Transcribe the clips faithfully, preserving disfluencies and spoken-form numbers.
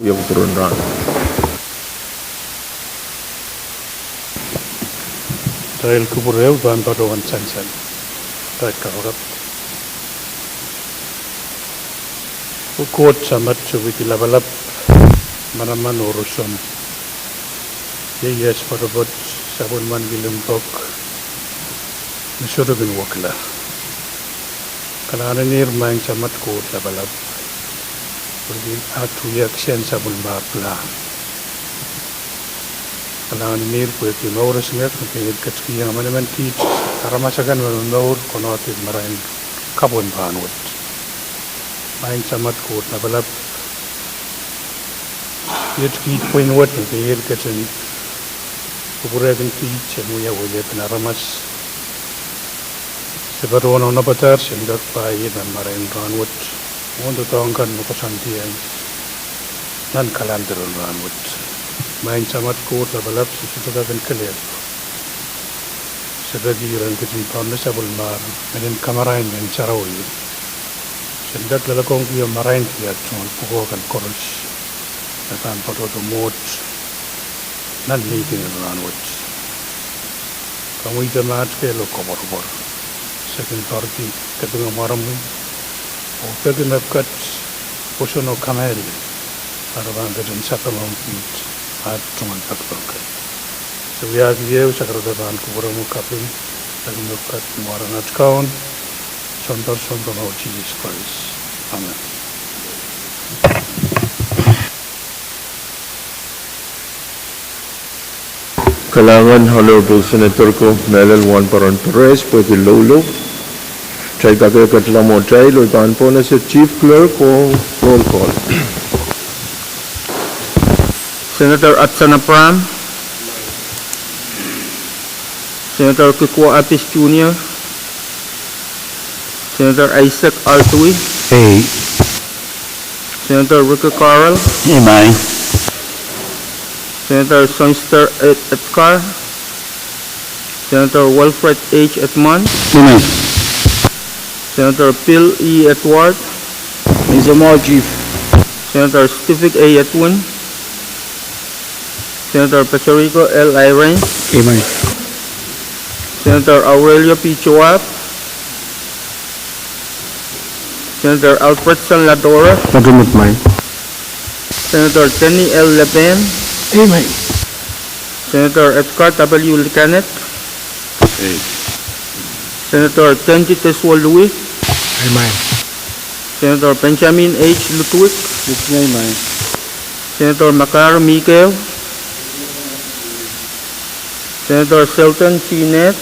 Ia kupwuren rahn. Kitail kupwure pahn patohwan sansal. Kitail kapakap. O Koht Samat, sohte lapalap, manaman oh roson. Ieias poatopoat, sapwellimanki limpoak, me sohte kin wekila. Kalahngan en ihr, Maing Samat Koht Lapalap, pwehki at wia kisehn sapwellimomwi pilahn. Kalahngan en ihr pwehki mour esingek me pein ihr ketikihong emenemen kiht aramas akan me momour konehng marain kapw en rahnwet. Maing Samat Koht Lapalap, iet kiht pwein wet me pein ihr ketin kupwurehkin kiht en wia weliepen aramas. Se patohwan onopadahr sen kak paiet nan marain rahnwet, oh doadoahk kan me koasoandiong nan kalender en rahnwet. Maing Samat Koht Lapalap, se sohte kak en kelehpw. Se peki ren ketin pohnde sapwellimomwi mehn kamarain mehn sarawi, sen kak loalokongki oh marainki at tungoal pwukoa kan koaros me pahn patohdo mwohd nan nihkinen rahnwet. Kamwehte maht kehl oh koapworopwor. Se kin poaridi kapinga mwaromwi oh peki mepwukat pwoson oh kamehlele me re pahn ketin sapeng ong kiht at tungoal pekipek. Se wiahki ehu sakarada pahn kupwuromwi kaping, peki mepwukat ni mwaren at Kaun, Sounpar, Sounkomour Sises Krais. Amen. Kalahngan Honorable Senator ko mehlel Wahnpoaron Perez pwehki loulou. Kitail kak ketla mwohtail oh I pahn pohnese Chief Clerk ong roll call. Senator Hudson Abraham, Senator Kikuo Apis Junior, Senator Isaac R. Tui, Senator Ricky Carl, Senator Soinster Ed-, Edgar, Senator Wilfred H. Edmund, Senator Bill E. Edward, Senator Stephen A. Edwin, Senator Pastorico L. Irene, Senator Aurelio P. Joab, Senator Alfredson Ladora, Senator Denny L. Lepen, Senator Edgar W. Licanet, Senator Tenji Teswo Louis, Senator Benjamin H. Ludwig, Senator Makar Miguel, Senator Selton G. Neth,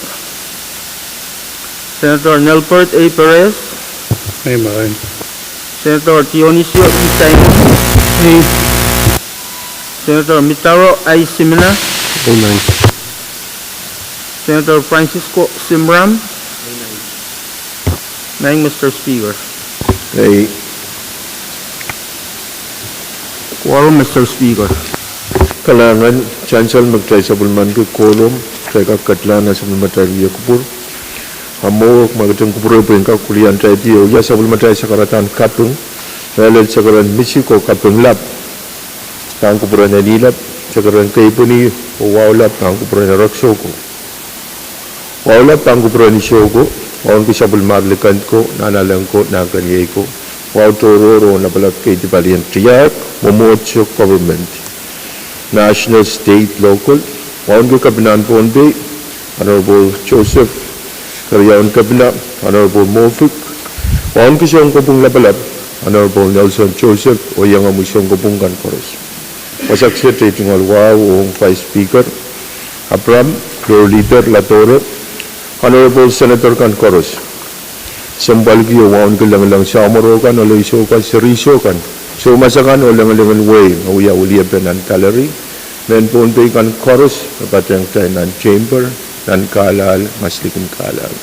Senator Nelbert A. Perez, Senator Dionisio E. Simon, Senator Mitaro I. Simina, Senator Francisco Simram. Maing Mister Speaker. Ei. Quorum, Mister Speaker. Kalahngan, sansal me kitail sapwellimaniki quorum, kitail kak ketla nan sapwellimatail wia kupwur. Ahmw mour, ma ketin kupwure pwehn kak wiliandi, oh wia sapwellimatail sakaradahn kaping, mehlel sakaradahn misik oh kaping lap pahn kupwuren Ehnilap, sakaradahn keipweni oh wahu lap pahn kupwuren Ereksoko. Wahu lap pahn kupwuren Isoko, wauneki sapwellimar likend ko, nanalek ko, nahnkeniei ko, wahu tohrohr oh lapalap keidi palien tiahk, mwomwohdiso, government, national, state, local, wauneki Kepinahn Pohnpei, Honorable Joseph, keriaun Kepina, Honorable Moffitt, wauneki sounkopwung lapalap, Honorable Nelson Joseph, oh iengomwi sounkopwung kan koaros. Wasa kiset ei tungoal wahu ong Vice Speaker Abraham, Floor Leader Ladoro, Honorable Senator kan koaros. Sempwalki oh wauneki lengleng samworo kan, oleisou kan, serihsou kan, soumas akan oh lengleng en wehi me wia weliepe nan gallery, mehn Pohnpei kan koaros me patehng kitail nan chamber, nan kahlahl, maslikin kahlahl.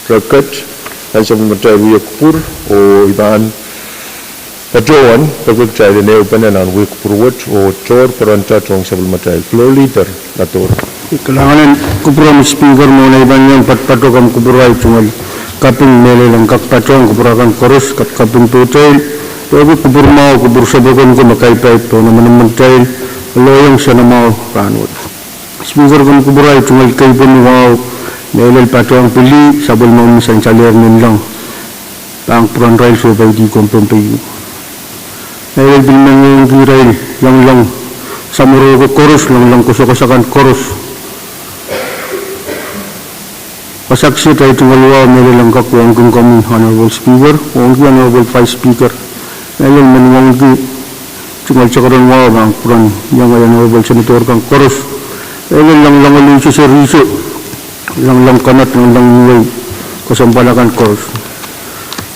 Re ket nan sapwellimatail wia kupwur, oh I pahn patohwan peki kitail en ehupene nan wia kupwur wet oh tohr pwuranda ong sapwellimatail Floor Leader Ladoro. Kalahngan en kupwuromwi Speaker, mwohn ei pahn iang patopato komw kupwuromwi tungoal kaping mehlel en kak patohwan kupwur akan koaros, kak kaping pwuhtail, Pwehki kupwur mwahu, kupwur sapwokon ko me kaipaip pohn emenemen kitail, loiong soanamwahu rahnwet. Speaker, komw kupwuramwail tungoal kei pwon wahu, mehlel patohng pil ih sapwellimomwi sansalehr Ninleng, pahn kupwuren irail sohpeidi komw Pohnpei. Mehlel pil men wauneki irail loalloal samworo ko koaros, loalloal koasokoasoakan koaros. Wasa kiset ahi tungoal wahu mehlel en kak wauneki komwi Honorable Speaker, wauneki Honorable Vice Speaker, mehlel men wauneki tungoal sakaradahn wahu pahn kupwuren iang ahi Honorable Senator kan koaros, mehlel loalloal oluhso serihso, loalloal konehng, loalloal wei, kesempwal akan koaros.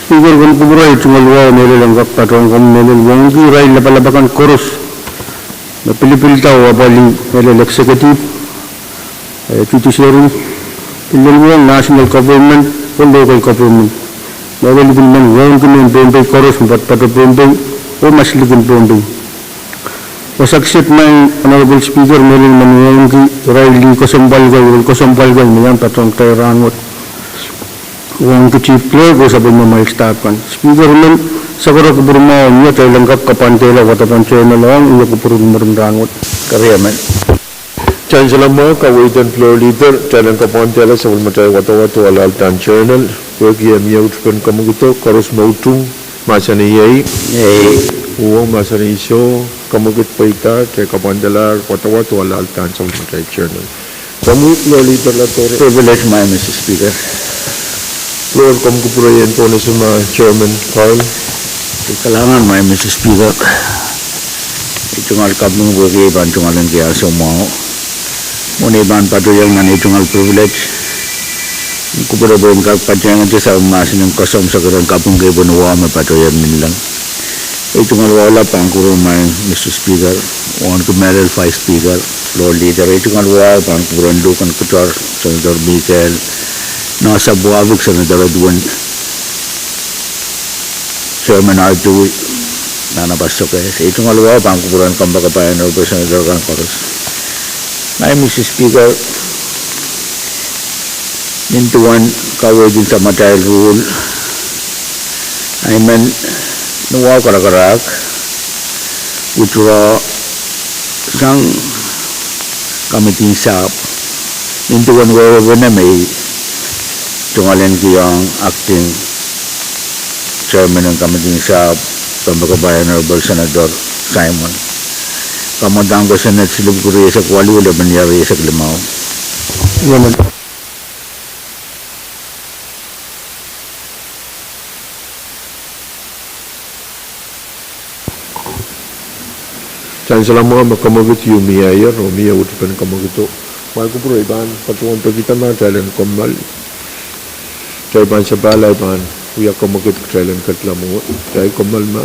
Speaker, komw kupwuramwail tungoal wahu mehlel en kak patohng komwi, mehlel wauneki irail lapalap akan koaros me pilipilda oh apwalih, mehlel executive, eh, judiciary, pil lel wauneki national government oh local government. Mehlel pil men wauneki mehn Pohnpei koaros me patopato Pohnpei oh maslikin Pohnpei. Wasa kiset maing Honorable Speaker, mehlel men wauneki irail lih kesempwal kei, kesempwal kei me iang patohng kitail rahnwet. Wauneki Chief Clerk oh sapwellimamwail staff kan. Speaker, men sakara kupwur mwahu, ni atail en kak kapwandehla wadawad en journal ong, iei kupwur en mwurin rahnwet. Koaros men. Kitail en solahr mwahu kaweid en Floor Leader, kitail en kapwandehla sapwellimatail wadawad oh alauldahn journal, pwehki e mie uhd pen kamwekid koaros me utung, mahsanih iei, uhwong mahsanih soh, kamwekid pweida, kitail kapwandehla wadawad oh alauldahn sapwellimatail journal. Komwi Floor Leader Latore. Privilege, my Mister Speaker. Floor, komw kupwurei en pohnese ma Chairman Carl. Kalahngan, my Mister Speaker. I tungoal kaping pwehki I pahn tungoal en kehsang mwahu. Mwohn ei pahn patohieng nan ei tungoal privilege, kupwure pwehn kak patohngete sang mahsen en koasoamw sakaradahn kaping kei pwon wahu me patohieng Ninleng. Ei tungoal wahu lap pahn kupwuren maing Mister Speaker, wauneki mehlel Vice Speaker, Floor Leader. Ei tungoal wahu pahn kupwuren luhk en Kutor, Senator Mikel, Nohsapwahpik, Senator Edwin, Chairman Artui, Nanapastoke. Ei tungoal wahu pahn kupwuren kompoakepahi en Honorable Senator kan koaros. Maing Mister Speaker, nin duwen kaweid en samatail rule, I men ni wahu karakarahk withdraw sang committee sahpw. Nin duwen wehwehpene me I tungoal en kihong acting chairman en committee sahpw, kompoakepahi Honorable Senator Simon. Kamwadang ko Senate, silipwuki rieisek waluh, lepin ia rieisek limau. Kitail en solahr mwahu ma kamwekid ieu mie aier oh mie uhd pen kamwekido. Kumwail kupwure, I pahn patohwan pekihda ma kitail en kommoal. Kitail pahn sapahl, I pahn wia kamwekid kitail en ketlahng mwo. Kitail kommoal ma.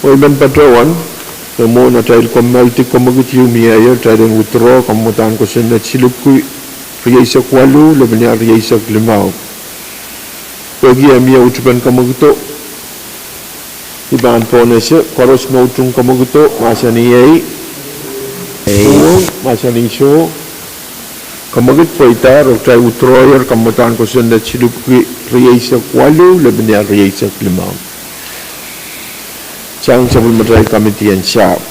Ei, I men patohwan, me mwohn atail kommoaldi komokid ieu mie aier, atail en withdraw kamwadahn kosonned silipwki rieisek waluh, lepin iar rieisek limau. Pwehki e mie utupen komokido, I pahn pohnese, koaros me utung komokido, mahsanih ei. Ei. Uhwong, mahsanih soh. Komokid pweida, re kitail withdrawyer kamwadahn kosonned silipwki rieisek waluh, lepin iar rieisek limau. Sang sapwellimatail committee en sahpw.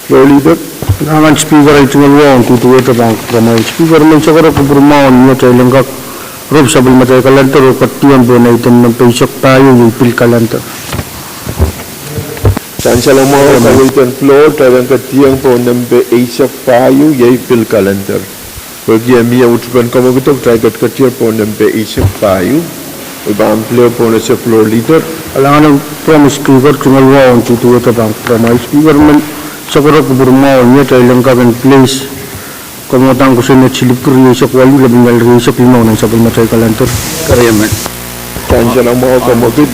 Floor Leader. Kalahngan Speaker, ei tungoal wahu en duduwehte pahn kupwuramwail. Speaker, men sakara kupwurmwahu en mie atail en kak rop sapwellimatail calendar oh ketiong pohn item nempe eisek pahieu, iei pil calendar. Sansal mwahu, kaweid en floor, atail en ketiong pohn nempe eisek pahieu, iei pil calendar. Pwehki e mie utupen komokido, kitail ketiketier pohn nempe eisek pahieu. I pahn pil pohnese, Floor Leader. Kalahngan en kupwuromwi Speaker, tungoal wahu en duduwehte pahn kupwuramwail. Speaker, men sakara kupwurmwahu en mie atail en kak en place kamwadahn kosonned silipwki rieisek waluh, lepin iar rieisek limau nan sapwellimatail calendar. Keriemen. Sansal mwahu, komokid.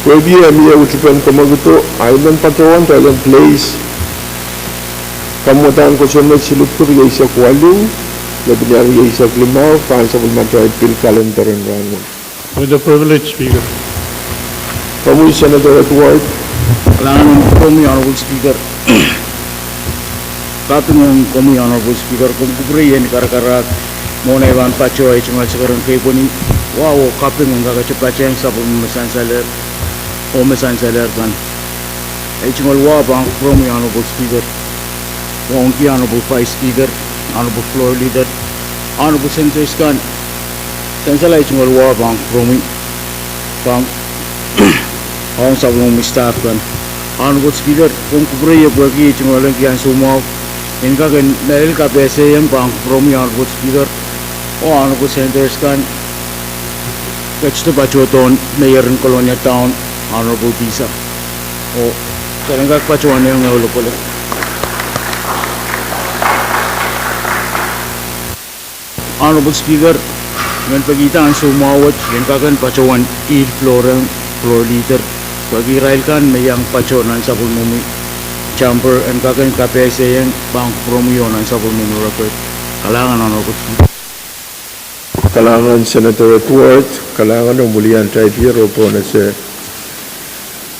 Pwehki e mie utupen komokido, I men patohwan atail en place kamwadahn kosonned silipwki rieisek waluh, lepin iar rieisek limau, pahn sapwellimatail pil calendar en rahnwet. With the privilege, Speaker. Komwi Senator Edward. Kalahngan en kupwuromwi Honorable Speaker. Kaping ong komwi Honorable Speaker, komw kupwurei en karakarahk mwohn ei pahn patoh ei tungoal sakar en keipweni wahu oh kaping en kakete patehng sapwellime me sansalehr oh me sansalehr kan. Ei tungoal wahu pahn kupwuromwi Honorable Speaker, wauneki Honorable Vice Speaker, Honorable Floor Leader, Honorable Senators kan. Sansal ei tungoal wahu pahn kupwuromwi, pahn ong sapwellime staff kan. Honorable Speaker, komw kupwurei pwehki ei tungoal en kihong soumwahu en kak en mehlel kapehsehiong pahn kupwuromwi Honorable Speaker oh Honorable Senators kan, ketido patohdohn Mayor en Kolonia Town, Honorable Pisa, oh kitail en kak patohwanohng ehu lokole. Honorable Speaker, I men pekihda ahn soumwahu wet en kak en patohwan ihl floor ong Floor Leader pwehki irail kan me iang patoh nan sapwellimomwi chamber en kak en kapehsehiong pahn kupwuromwi oh nan sapwellimomwi record. Kalahngan Honorable Speaker. Kalahngan Senator Edward, kalahngan oh wiliandi title oh pohnese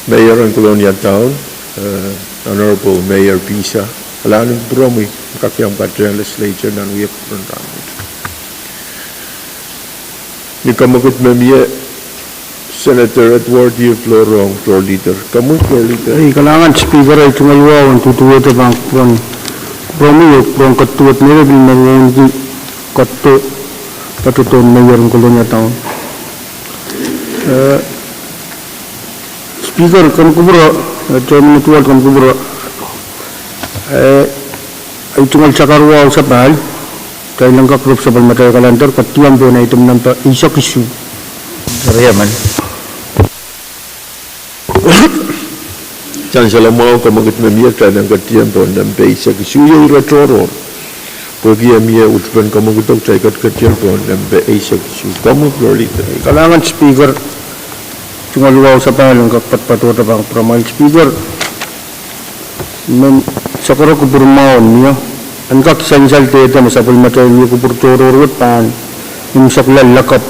Mayor en Kolonia Town, eh, Honorable Mayor Pisa. Kalahngan en kupwuromwi, kak iang patehng legislature nan wia kupwuren rahnwet. Ni komokid me mie, Senator Edward, iei floor ong Floor Leader. Komwi Floor Leader. Ei, kalahngan Speaker, ei tungoal wahu en duduwehte pahn kupwuromwi oh kupwuren ketido wet me pil men wauneki ketido patohdohn Mayor en Kolonia Town. Eh, Speaker, komw kupwure, eh, Chairman Edward, komw kupwure, eh, ei tungoal sakar wahu sapahl, kitail en kak rop sapwellimatail calendar, ketiong pohn item nempe eisek isuh. Keriemen. Sansal mwahu, komokid me mie kitail en ketiong pohn nempe eisek isuh, iei ire tohrohr. Pwehki e mie utupen komokido, kitail ketiketier pohn nempe eisek isuh. Komwi Floor Leader. Kalahngan Speaker, tungoal wahu sapahl en kak patohdohte pahn kupwuramwail Speaker. Men sakara kupwurmwahu en mie, en kak sansal dehde me sapwellimatail wia kupwur tohrohr wet pahn imwisekla lakapw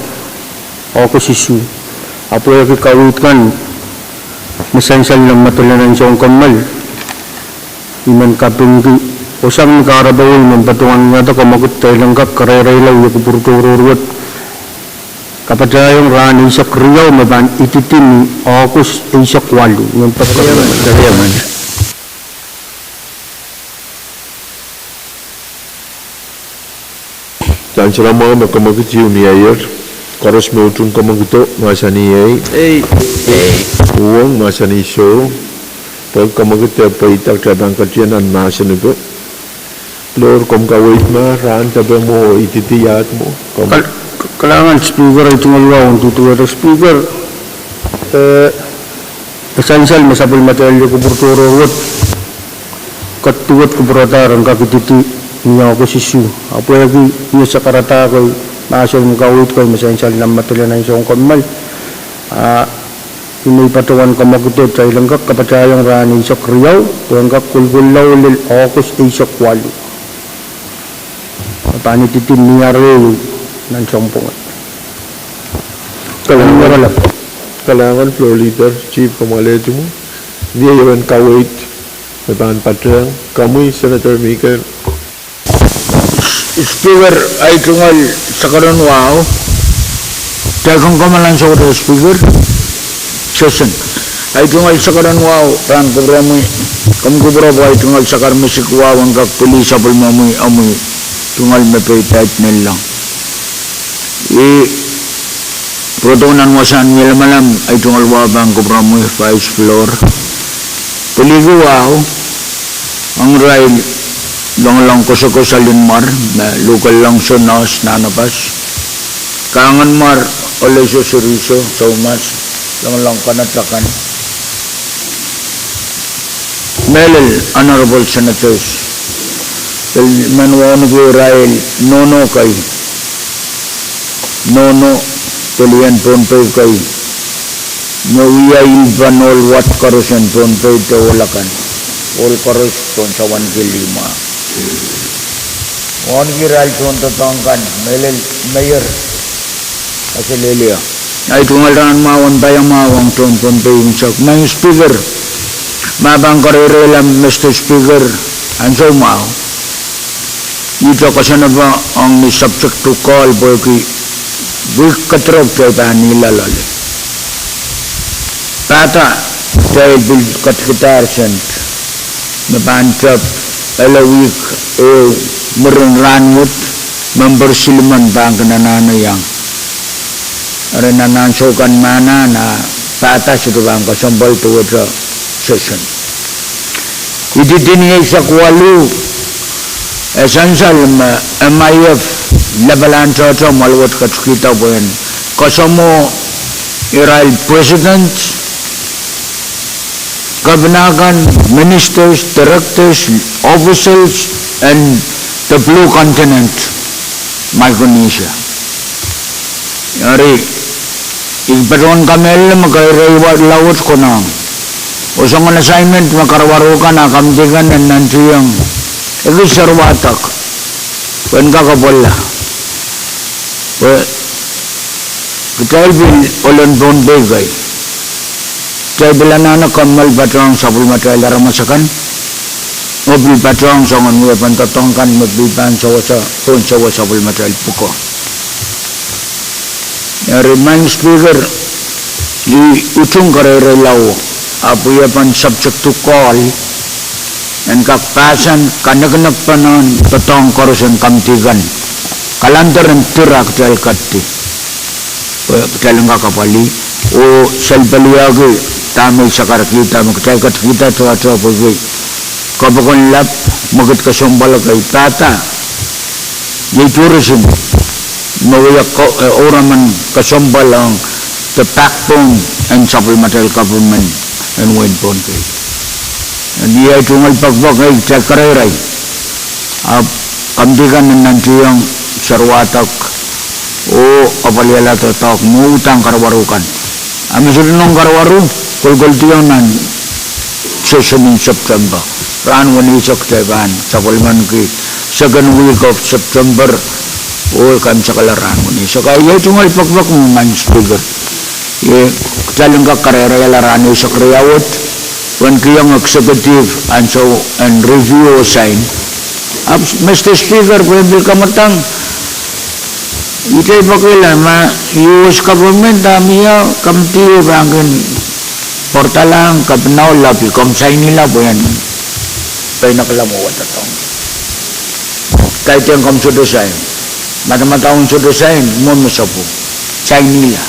August isuh. Ahpw pwehki kaweid kan me sansal nan medelen ansou en kommoal, I men kapingki, oh sang ni kahrepe wet I men patohwan wiahda komokid kitail en kak karereila wia kupwur tohrohr wet kapatahiong rahn eisek riau me pahn ididi ni August eisek waluh. Keriemen. Sansal mwahu me komokid ieu mieier, koaros me utung komokido mahsanih ei. Ei. Uhwong mahsanih soh. Pwehki komokid e pweida, kitail pahn ketido nan mahsen ipo. Floor, komw kaweid ma, rahn depe mwo, ididi iahd mwo. Kal-, kalahngan Speaker, ei tungoal wahu en duduwehte Speaker. Eh, e sansal me sapwellimatail wia kupwur tohrohr wet, ketido wet kupwuradahr en kak ididi ni August isuh. Ahpw pwehki mie sakarada kei, mahsen en kaweid kei me sansal nan medelen ansou en kommoal, ah, Ih me I patohwan kamwekid kitail en kak kapatahiong rahn eisek riau, pwehn kak kolkolohng lel August eisek waluh. E pahn ididin ni areio nan sounpwong. Kalahngan, kalahngan Floor Leader, Chief, komw alehdi mwo. Mie ewen kaweid me pahn patehng komwi, Senator Mike. Speaker, ei tungoal sakaradahn wahu. Kitail kamalan Speaker, session. Ei tungoal sakaradahn wahu pahn kupwuromwi, komw kupwuromwi ei tungoal sakaradahn wahu en kak pwili sapwellimomwi omwi tungoal me peidait nanleng. Ih pwurodo nan wasahn mie lamalam, ei tungoal wahu pahn kupwuromwi Vice Floor. Pwiliki wahu, ong irail Loangalong Kosokos Alinmwar, me luhke Loangso Nos Nahnapas, Kahnganmwar Olesosiriso Soumas, Loangalong Kanatakan, mehlel Honorable Senators, pil men wauneki irail nohno kei, nohno pelien Pohnpei kei, me wia ilpen ohl wad koaros en Pohnpei de ohl akan, ohl koaros pohn sawan kei lihmwa. Wauneki irail tohndoadoahk kan, mehlel Mayor, kaselehlie. Ei tungoal rahn mwahu en paiamwahu ong tohn Pohnpei unsek. Maing Speaker, ma pahn kareireila Mister Speaker, ansou mwahu ihte koasoanehda ong ni subject to call pwehki wihk kediropw kitail pahn nihla loale. Pahda kitail pil ketikihdahr sent me pahn tep ele wihk ehu mwurin rahnwet, member silimen pahn kin anahne iang. Eri nan ansou kan me anahn, a pahda sohte pahn kesempwal duwehte session. Ididin eisek waluh, e sansal me M I F lapalahn tohto mwahl wet ketikihda pwehn kasamwo irail president, governor kan, ministers, directors, officials en the blue continent, Micronesia. Eri I patohwan kamehlele me kareireila wet konehng. Oh soangen assignment me karuwaru kan a committee kan en nantihong, ekis seri wadek pwehn kak apwalih, pwe kitail pil ohlen Pohnpei kei, kitail pil anahne kommoal patohng sapwellimatail aramas akan, oh pil patohng soangen wiepen doadoahk kan me pil pahn sewese, pohn sewese sapwellimatail pwuko. Eri Maing Speaker, I utung kareireila, ahpw wiepen subject to call en kak pahsan kanekenekpen doadoahk koaros en committee kan, kalender en dir a kitail ketido, pwe kitail en kak apwalih oh selpeliaki dahme I sakarkihda me kitail ketikihda tohto pwehki kapokon lap, mwekid kesempwal kei, pahda iei tourism me wia, eh, ouraman kesempwal ong the backbone en sapwellimatail government en wehin Pohnpei. Ni ei tungoal pekipek, ei kitail kareireila, ahpw committee kan en nantihong seri wadek oh apwalihala doadoahk me uhdahn karuwaru kan. A me sohte nohn karuwaru, kolkoldiong nan session en September. Rahn weneisek kitail pahn sapwellimaniki second week of September, oh kaimwisekala rahn weneisek. A iei tungoal pekipek, Maing Speaker, eh, kitail en kak kareireila rahn eisek riau wet, pwehn kihong executive ansou en review oh sign. Ahpw Mister Speaker, pwehn pil kamwadang, ihte I pekihla ma U S government a mie committee o pahn kin pwurodohng kapinao, lap, komw signla pwehn peinakala mwo wadohng. Kaidehn komw sohte sign, madamadau en sohte sign, mwo me sapwung, signla.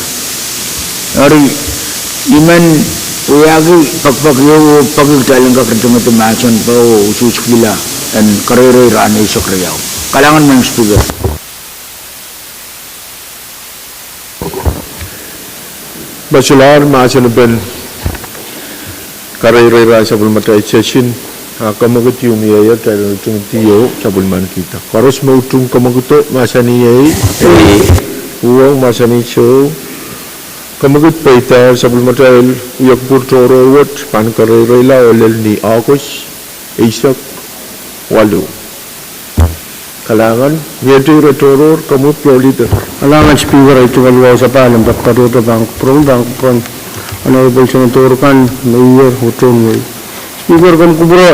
Eri I men wiahki pekipek ieu oh peki kitail en kak ritingedi mahsen pwe oh ususkihla en kareirei rahn eisek riau. Kalahngan Maing Speaker. Mesilahr mahsen en kareirei rahn sapwellimatail session, a kamwekid ieu mieier, kitail en ritingedi oh sapwellimanikihda. Koaros me utung kamwekido mahsanih ei, uhwong mahsanih soh. Kemwekid peidahr sapwellimatail wia kupwur tohrohr wet pahn kareireila oh lel ni August eisek waluh. Kalahngan, miehte ire tohrohr, komwi Floor Leader. Kalahngan Speaker, ei tungoal wahu sapahl en patohdo pahn kupwuromwi, pahn kupwuren Honorable Senator kan, Mayor oh tohn wehi. Speaker, komw kupwure,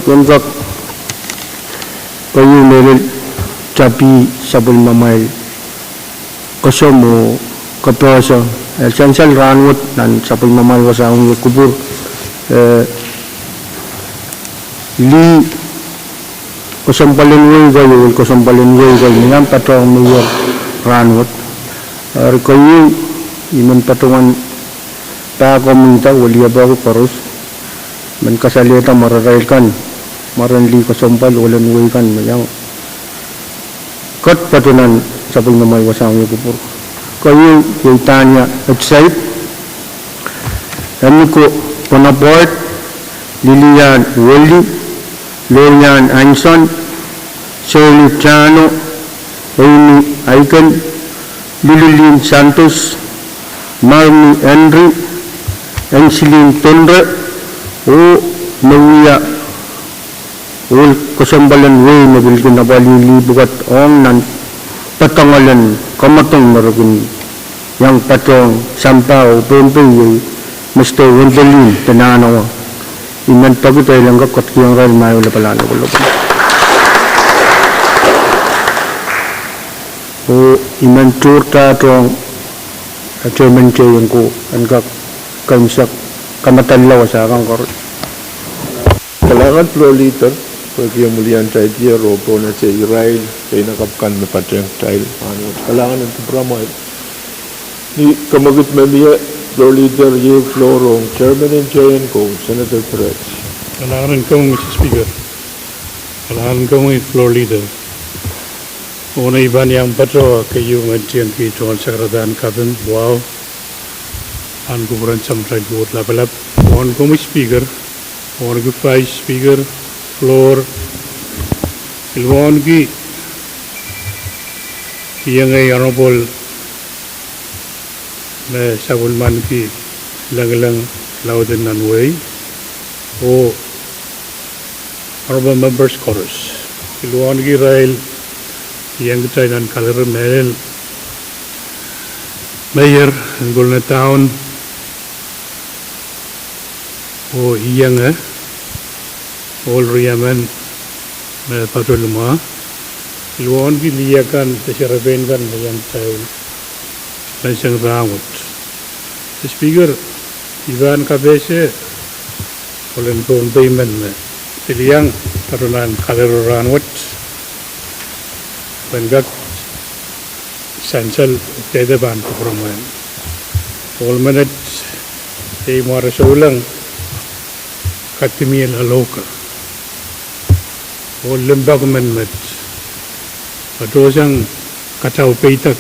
I en kak keieu mehlel tapih sapwellimamwail kosom oh kapehse, eh, sansal rahnwet nan sapwellimamwail wasahn wia kupwur, eh, lih kesempwal en wehi kei, oh kesempwal en wehi kei me iang patohng Mayor rahnwet. Eri keieu, I men patohwan pahn komwihda weliepe koaros, men kasalehda mwararail kan, mwaren lih kesempwal oh len wehi kan me iang ket patohdo nan sapwellimamwail wasahn wia kupwur. Keieu iei Tanya Etsait, Emiko Bonaparte, Lilian Weli, Lorian Anson, Shirley Tano, Amy Aiken, Lulilin Santos, Marmi Henry, Ensilin Tendre, oh me wia ohl kesempwal en wehi me pil kin apwalih lih pwukat ong nan padahk en kamwadong me re kin iang patohng sampah oh Pohnpei iei Mister Wendelin de Nanowa. I men peki kitail en kak ketikihong irail mahi oh lapalahn lopwolopwon. Oh I men tohrohr ong, eh, chairman teikan ko en kak kaimwisekala kamadalla wasa kan koaros. Kalahngan Floor Leader, pwehki omw wiliandi tier oh pohnese irail peinakapw kan me patehng kitail. Kalahngan en kupwuramwail. Ni kemwekid me mie, Floor Leader iei floor ong chairman en teikan ko, Senator Perez. Kalahngan en komwi Mister Speaker. Kalahngan en komwi Floor Leader. Ohne I pahn iang patohwan keieu me I tiengki tungoal sakarada en kaping wahu, pahn kupwuren Samatail Koht Lapalap, wauneki komwi Speaker, wauneki Vice Speaker, floor, pil wauneki iengei Honorable me sapwellimaniki lengileng laud en nan wehi, oh Honorable members koaros, pil wauneki irail ieng kitail nan kalelapak mehlel, Mayor en Kolonadaun, oh ienge ohl riemen me patohwan limwah, pil wauneki lih akan de serepein kan me iang kitail menseng rahnwet. Mister Speaker, I pahn kapehse ohl en Pohnpei men me pil iang patohdo nan kalelapak rahnwet, pwe en kak sansal dehde pahn kupwuramwail. Ohl menet iei Mware Souleng Kadimiel Alouka. Ohl limpoak men met patohsang katail peidek,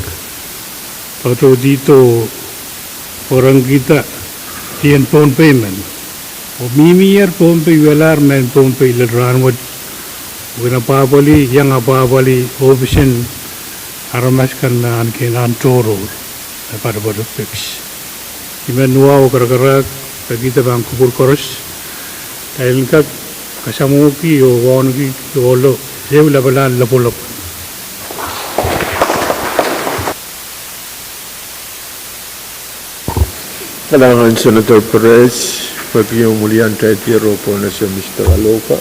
patohdihdo oh rengkihda dih en Pohnpei men, oh mihmier Pohnpei, wialahr mehn Pohnpei lel rahnwet, oh kin apwahpwalih, iang apwahpwalih ohpis en aramas kan me ahneki nan tohrohr me patopato piks. I men wahu oh karakarahk pwehki kitail pahn kupwur koaros, kitail en kak kasamwohki oh wauneki ohlo ehu lapalahn lopwolopwon. Kalahngan Senator Perez, pwehki omw wiliandi tier oh pohnese Mister Alouka,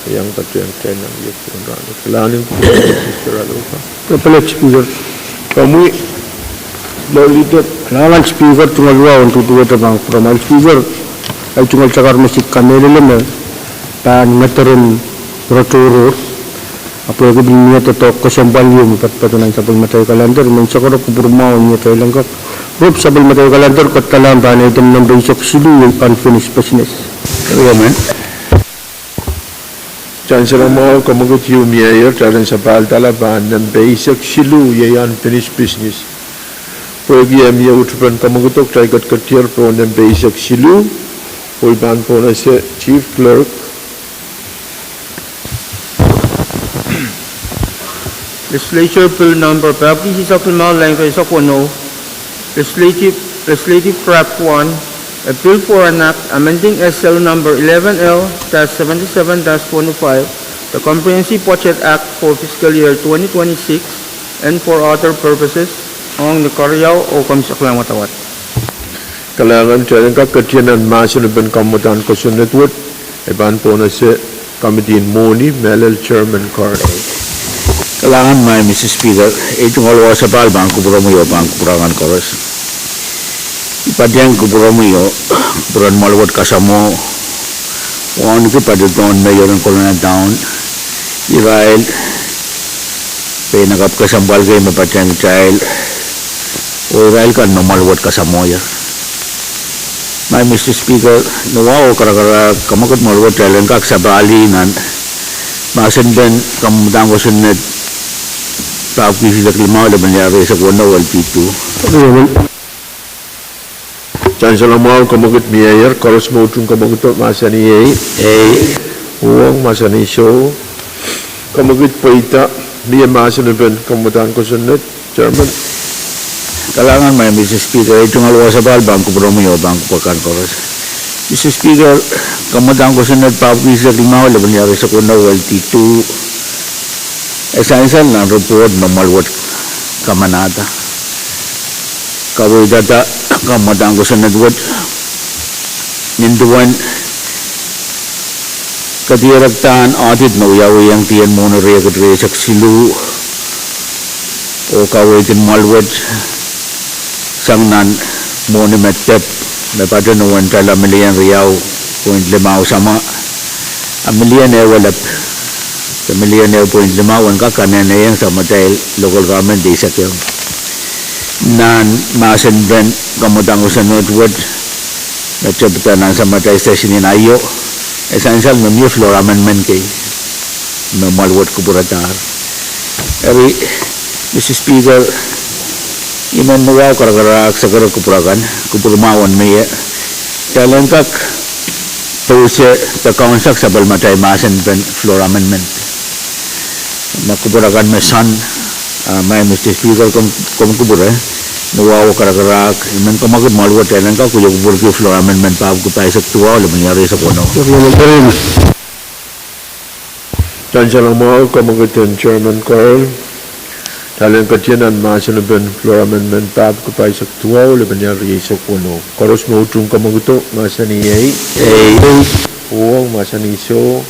iang patehng kitail nan ieu en rahnwet. Kalahngan en kupwur, Mister Alouka. Lepele Speaker. Komwi Floor Leader. Kalahngan Speaker, tungoal wahu en duduwehte pahn kupwuramwail Speaker, ei tungoal sakar me se kamehlele me pahn ngeder en ire tohrohr, ahpw pwehki pil mie doadoahk kesempwal ieu me patopato nan sapwellimatail kalender, I men sakara kupwur mwahu en ietail en kak rop sapwellimatail kalender, kitail en pahn item nempe eisek siluh, iei unfinished business. Eri komwi. Sansal mwahu, kemwekid ieu mieier, kitail en sapahl dahla pahn nempe eisek siluh, iei unfinished business. Pwehki e mie uhd pahn kemwekid, kitail ketiketier pohn nempe eisek siluh, oh I pahn pohnese Chief Clerk. Legislature Bill Number pahpwiki eisek limau, lain eisek weneu. Legislative Legislative Draft One, a bill for an act amending S L number eleven L dash seventy-seven dash twenty-five, the Comprehensive Budget Act for fiscal year twenty twenty-six and for other purposes, ong ni keriau oh komw saklang wadawad. Kalahngan, kitail en kak ketien nan mahsen en pein kamwadahn kosonned wet, e pahn pwonese Committee en Mwohni, mehlel Chairman Carl. Kalahngan, Madam Speaker, ei tungoal wasa pahl pahn kupwuromwi oh pahn kupwur akan koaros. I patehng kupwuromwi oh kupwuren Mwahl Wet kasamwo wauneki patohdohn Mayor en Kolonel Town, irail peinakapw kesempwal kei me patehng kitail oh irail kan me Mwahl Wet kasamwohier. Madam Speaker, ni wahu oh karakarahk, kamwekid Mwahl Wet kitail en kak sapahl nan mahsen en pein kamwadahn kosonned pahpwiki silihsek limau lepin riau rieisek weneu L T two. Sansal mwahu, kamwekid mieier, koaros me utung kamwekido mahsanih ei. Uhwong mahsanih soh. Kamwekid pweida, mie mahsen en pein kamwadahn kosonned, Chairman. Kalahngan, Madam Speaker, ei tungoal wasa pahl pahn kupwuromwi oh pahn kupwur akan koaros. Madam Speaker, kamwadahn kosonned pahpwiki silihsek limau lepin riau rieisek weneu L T two, e sansal nan report me Mwahl Wet kamanahda. Kaweidada kamwadahn kosonned wet nin duwen kadierekdahn audit me wiawihiong dien mwohni riekid rieisek siluh oh kaweid en Mwahl Wet sang nan mwohni me dep me patohdo ni wen tala milion riau point limau samwa, a milion ehu elep, de milion ehu point limau en kak anehnehiong samatail local government eisek ehu. Nan mahsen en pein kamwadahn kosonned wet me tepida nan samatail session en aio, e sansal me mie floor amendment kei me Mwahl Wet kupwuradahr. Eri, Madam Speaker, I men ni wahu karakarahk sakara kupwur akan, kupwur mwahu en mie, kitail en kak pousehla de kaunsekala sapwellimatail mahsen en pein floor amendment me kupwur akan me sohn, ah, Madam Speaker, komw, komw kupwure, ni wahu oh karakarahk, I men kamwekid Mwahl Wet kitail en kak wie kupwurki floor amendment pahpwiki pahisek duwau lepin riau rieisek weneu. Sansal mwahu, kamwekid en Chairman Carl. Kitail en ketien nan mahsen en pein floor amendment pahpwiki pahisek duwau lepin riau rieisek weneu. Koaros me utung kamwekido mahsanih ei. Uhwong mahsanih soh.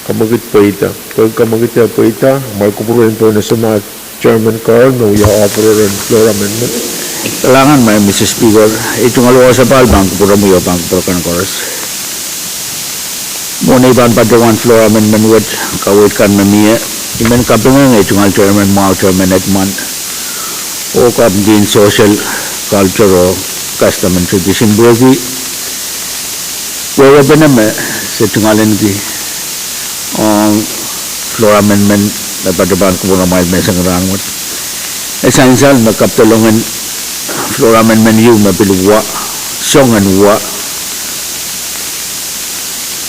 Kamwekid pweida. Pwehki kamwekid eh pweida, mwahl kupwur en pwonese ma Chairman Carl me wia offeror en floor amendment. Kalahngan, Madam Speaker, ei tungoal wasa pahl pahn kupwuromwi oh pahn kupwur akan koaros. Mwohn ei pahn patohwan floor amendment wet, kaweid kan me mie, I men kapingahki ei tungoal Chairman mwahu, Chairman Edmund, oh Committee en Social, Culture oh Custom and Tradition pwehki wehwehpene me se tungoal ahneki ong floor amendment me patohwan kupwuramwail menseng rahnwet. E sansal me kapidolongen floor amendment ieu me pil wa, songen wa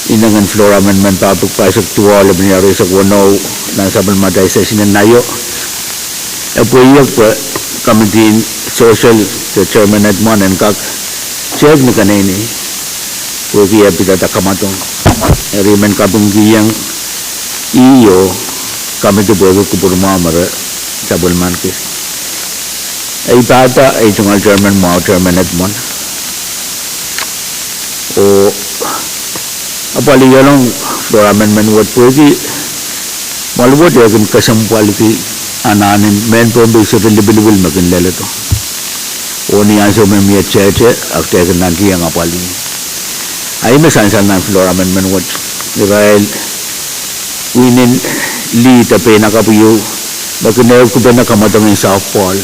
inengen floor amendment pahpwiki pahisek duwau lepin riau rieisek weneu nan sapwellimatail session en aio, e pweiek pwe Committee en Social de Chairman Edmund en kak tehk ni keneinei pwehki e pidada kamwadong. Eri I men kapingkihong ih oh committee pwehki kupwur mwahu me re sapwellimaniki. Ei pahpa ei tungoal Chairman mwahu, Chairman Edmund, oh apwalihalong floor amendment wet pwehki mwahl wet e kin kesempwalki anahnen mehn Pohnpei sohte lipilipil me kin leledo. Oh ni ansou me mie tehte, a kitail kin nantihong apwalih. A ih me sansal nan floor amendment wet, irail winin lih de peinakapw ieu me kin ehukipene kamwadong en softball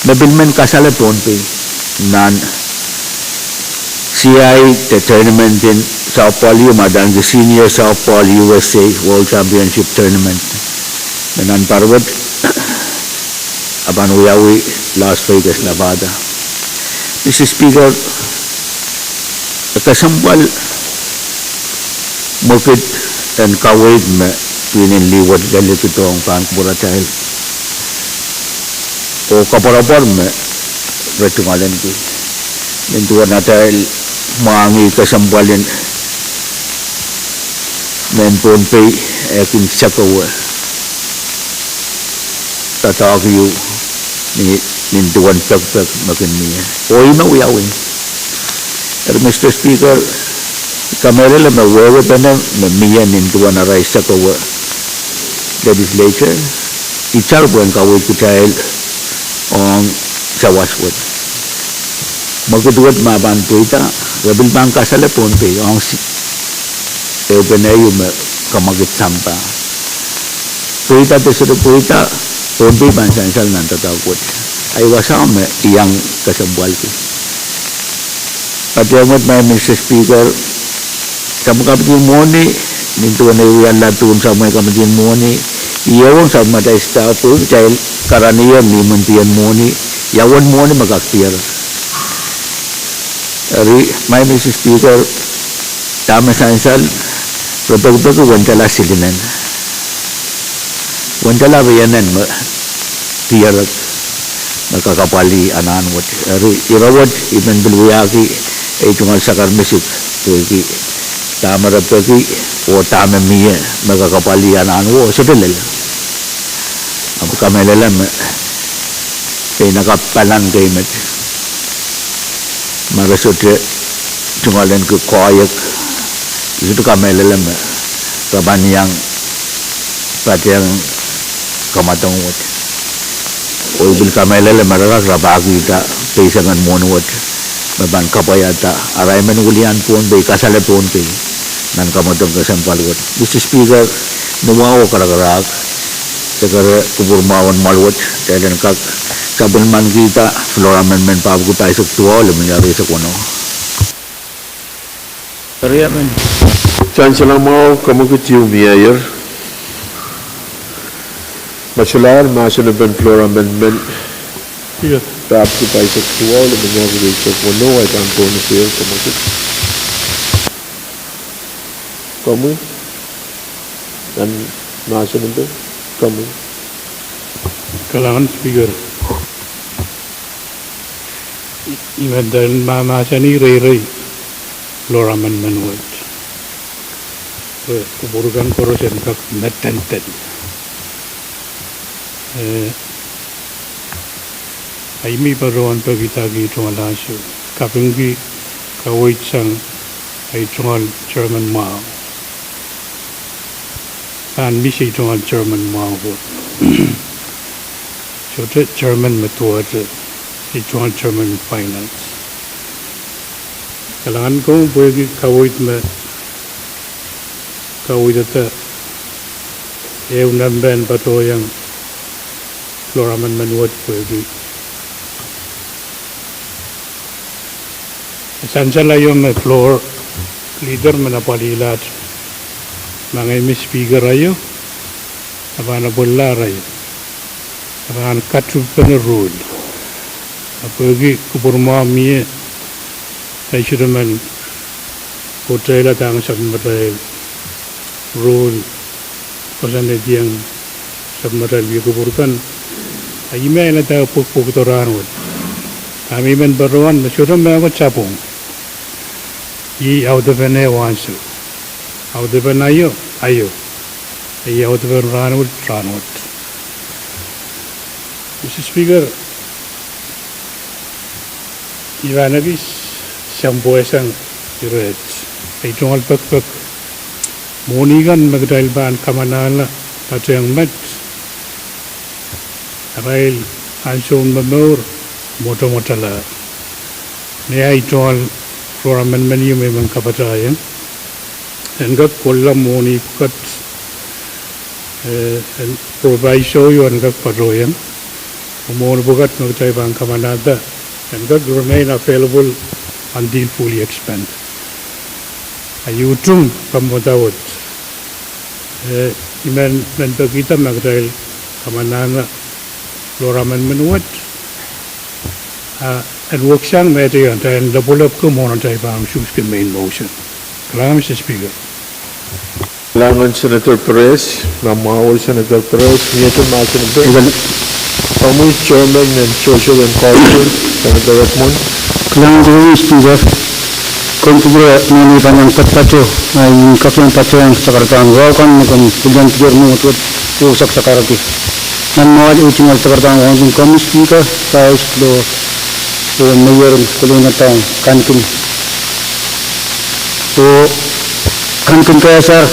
me pil men kasale Pohnpei nan siai de tournament en softball ieu me adaneki Senior Softball U S A World Championship Tournament me nan pahr wet a pahn wiawi Las Vegas, Nevada. Madam Speaker, e kesempwal mwekid en kaweid me pwihnen lih wet leledohng pahn kupwuratail, oh koapworopwor me re tungoalenki nin duwen atail mwahngih kesempwalin mehn Pohnpei eh kin sekewe doadoahk ieu ni, nin duwen pekipek me kin mie. Oh ih me wiawi. Eri Mister Speaker, I kamehlele me wehwehpene me mie nin duwen arail sekewe legislature, itar pwehn kaweid kitail ong sawas wet. Mwekid wet ma pahn pweida, re pil pahn kasale Pohnpei ong si-, ehupene ieu me kamwakid sampah. Pweida de sohte pweida, Pohnpei pahn sansal nan doadoahk wet. Ahi wasa me I iang kesempwalki. Patehng wet, Madam Mister Speaker, sapwellimatail mwohni, nin duwen ei wiahla duwen sapwellimatail mwohni, I ehu ong sapwellimatail staff pwe kitail karanih imwintien mwohni, ia uwen mwohni me kak diar. Eri, Madam Mister Speaker, dahme sansal, re pekipeki wendala silinen. Wendala rienen me diarek me kak apwalih anahn wet. Eri ire wet I men pil wiahki ei tungoal sakar misik pwehki dahme re peki oh dahme mie me kak apwalih anahn wet sohte lel. Ahpw I kamehlele me pein aka palan kei met ma re sohte tungoalenki koahiek, I sohte kamehlele me re pahn iang patehng kamwadong wet. Oh I pil kamehlele me re kak rapahkihda peisengen mwohni wet me pahn kapwaiada arail men wilian Pohnpei, kasale Pohnpei nan kamwadong kesempwal wet. Mister Speaker, ni wahu oh karakarahk, se kere kupwur mwahu en mwoahl wet, kitail en kak sapwellimanikihda floor amendment pahpwiki pahisek duwau limau rieisek weneu. Sansal mwahu, kamwekid ieu mieier. Ma solahr mahsen en floor amendment pahpwiki pahisek duwau limau rieisek weneu, ahi pahn pohnpei, kamwekid. Komwi, nan mahsen en, komwi. Kalahngan Speaker. I, I men dehr mahmahsanih reirei floor amendment wet, pwe kupwur kan koaros en kak medenden. Eh, ahi me I patohwan pekidahki tungoal ansou, kapingki kaweid sang ahi tungoal chairman mwahu. Pahn mih ahi tungoal chairman mwahu wet. Sohte chairman me duwehte, ahi tungoal chairman finance. Kalahngan komwi pwehki kaweid me kaweidada ehu nempe en patohwan floor amendment wet pwehki sansal aio me floor leader men apwalihlahr, ma ngehi me speaker aio, e pahn apwalihlahr aio, e pahn katuhpene rule. A pwehki kupwur mwahu mie, kitail sohte men pwurehla dahme sapwellimatail rule koasoanehdiong sapwellimatail wia kupwur kan. A ih me ahi ladahr pwekpwekdo rahnwet. Dahme I men patohwan me sohte mehkot sapwung. Ih audepen ehu ansou. Audepen aio, aio. Ih audepen rahnwet, rahnwet. Mister Speaker, I pahn ekis sampweseng iret, ahi tungoal pekipek, mwohni kan me kitail pahn kamanahla patehng met, arail ansoun momour mwotomwotala. Ni ahi tungoal floor amendment ieu me I men kapatahiong, en kak kohla mwohni pwukat, eh, en proviso ieu en kak patohwan, oh mwohni pwukat me kitail pahn kamanahda, en kak remain available until fully expended. A I utung kompoakepahi wet, eh, I men, men pekihda me kitail kamanahla floor amendment wet, ah, en weksang me kitail en lepwelep ke mwohn atail pahn usuhski main motion. Kalahngan Mister Speaker. Kalahngan Senator Perez, ma mwahu Senator Perez, mie te mahsen en Komwi Chairman en Social and Culture, Senator Redmond. Kalahngan, Speaker. Komw kupwure, mwein I pahn iang patopato, ah, I en kak iang patohwan sakaradahn wahu kan me komw pil patohwan mwohd wet oh sakasakarki. Nan mwohd, I tungoal sakaradahn wahu kan komwi Speaker, Vice Speaker, oh Mayor en Kolonia Town, Kankin. Oh Kankin Kehsar,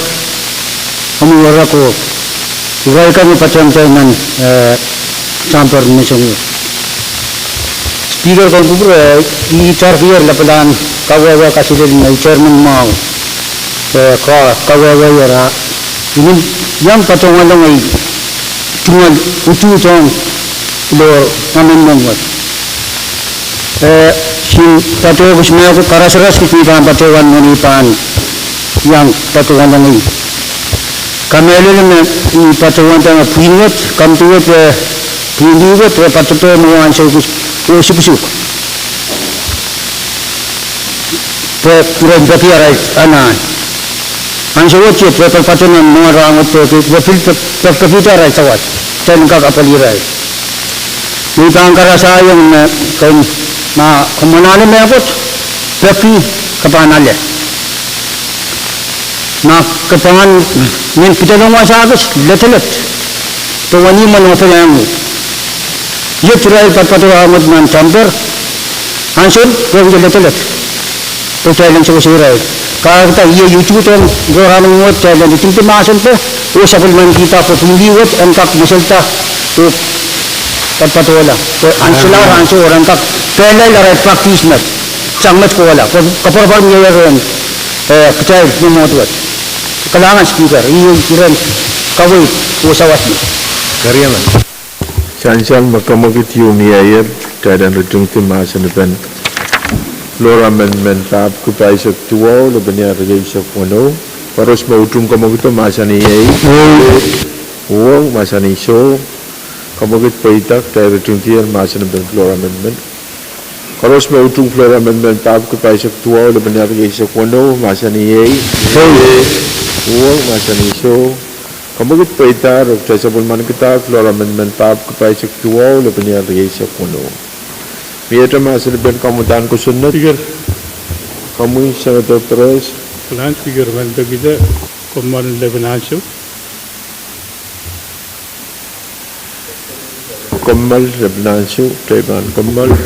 omwi werek oh irail kan me patohwan kitail nan, eh, chamber me song. Speaker, komw kupwure, I tarikier lapalahn kawehwe kaselel me Chairman mwahu, eh, ka, kawehwehier, ah, I men iang patohwan ngehi tungoal utuht ong lohr amendment wet. Eh, kin patohwan kis mehkot, karasaras kis me I pahn patohwan, mwein I pahn iang patohwan ngehi. Kamehlele me I patohwanda me pwihn wet, komiti wet, eh, pwihn wet, eh, patohdo mwohn ansou kis oh suksuk. Pwe irail peki arail anahn. Ansou wet iet, pwe patohdo nan mwohn rahnwet peki, pwe pil pek, pek, pekihda arail sawas. Kitail en kak apwalih irail. Me I pahn karasahiong me, ken, ma komw anahne mehkot, peki, ke pahn ale. Ma ke pahn men pidolong wasa kis, letelet. Pwe wenihmw men operehr. Iet irail patopato rahnwet nan chamber. Ansou, pwe wia letelet. Pwe kitail en sewese irail. Kahrehda iei utuht ong lohr amendment wet, kitail en tingdi mahsen pwe, oh sapwellimanikihda pwe pwihn wet en kak mweselde, oh patopato la. Pwe ansou, ansou ren kak, pwe irail arail practice met. Sang met kohla, pwe koapworopwor mie rehn, eh, kitail mwomwohd wet. Kalahngan Speaker, I iren kaweid oh sawas me. Keriau. Sansal me kemwekid ieu mieier, kitail en ritingdi mahsanipen floor amendment papki pahisek duwau, lepeniar rieisek weneu. Koaros me utung kemwekido mahsanih iei. Uhwong mahsanih soh. Kemwekid pweida, kitail ritingdier mahsanipen floor amendment. Koaros me utung floor amendment papki pahisek duwau, lepeniar rieisek weneu, mahsanih iei. Uhwong mahsanih soh. Kemwekid pweida, oh kitail sapwellimanikihda floor amendment papki pahisek duwau, lepeniar rieisek weneu. Miehte mahsanipen komwi uhdahn kosonned? Speaker. Komwi Senator Perez. Kalahngan Speaker, men pekihda kommoal lepin ansou. Kommoal lepin ansou, kitail pahn kommoal.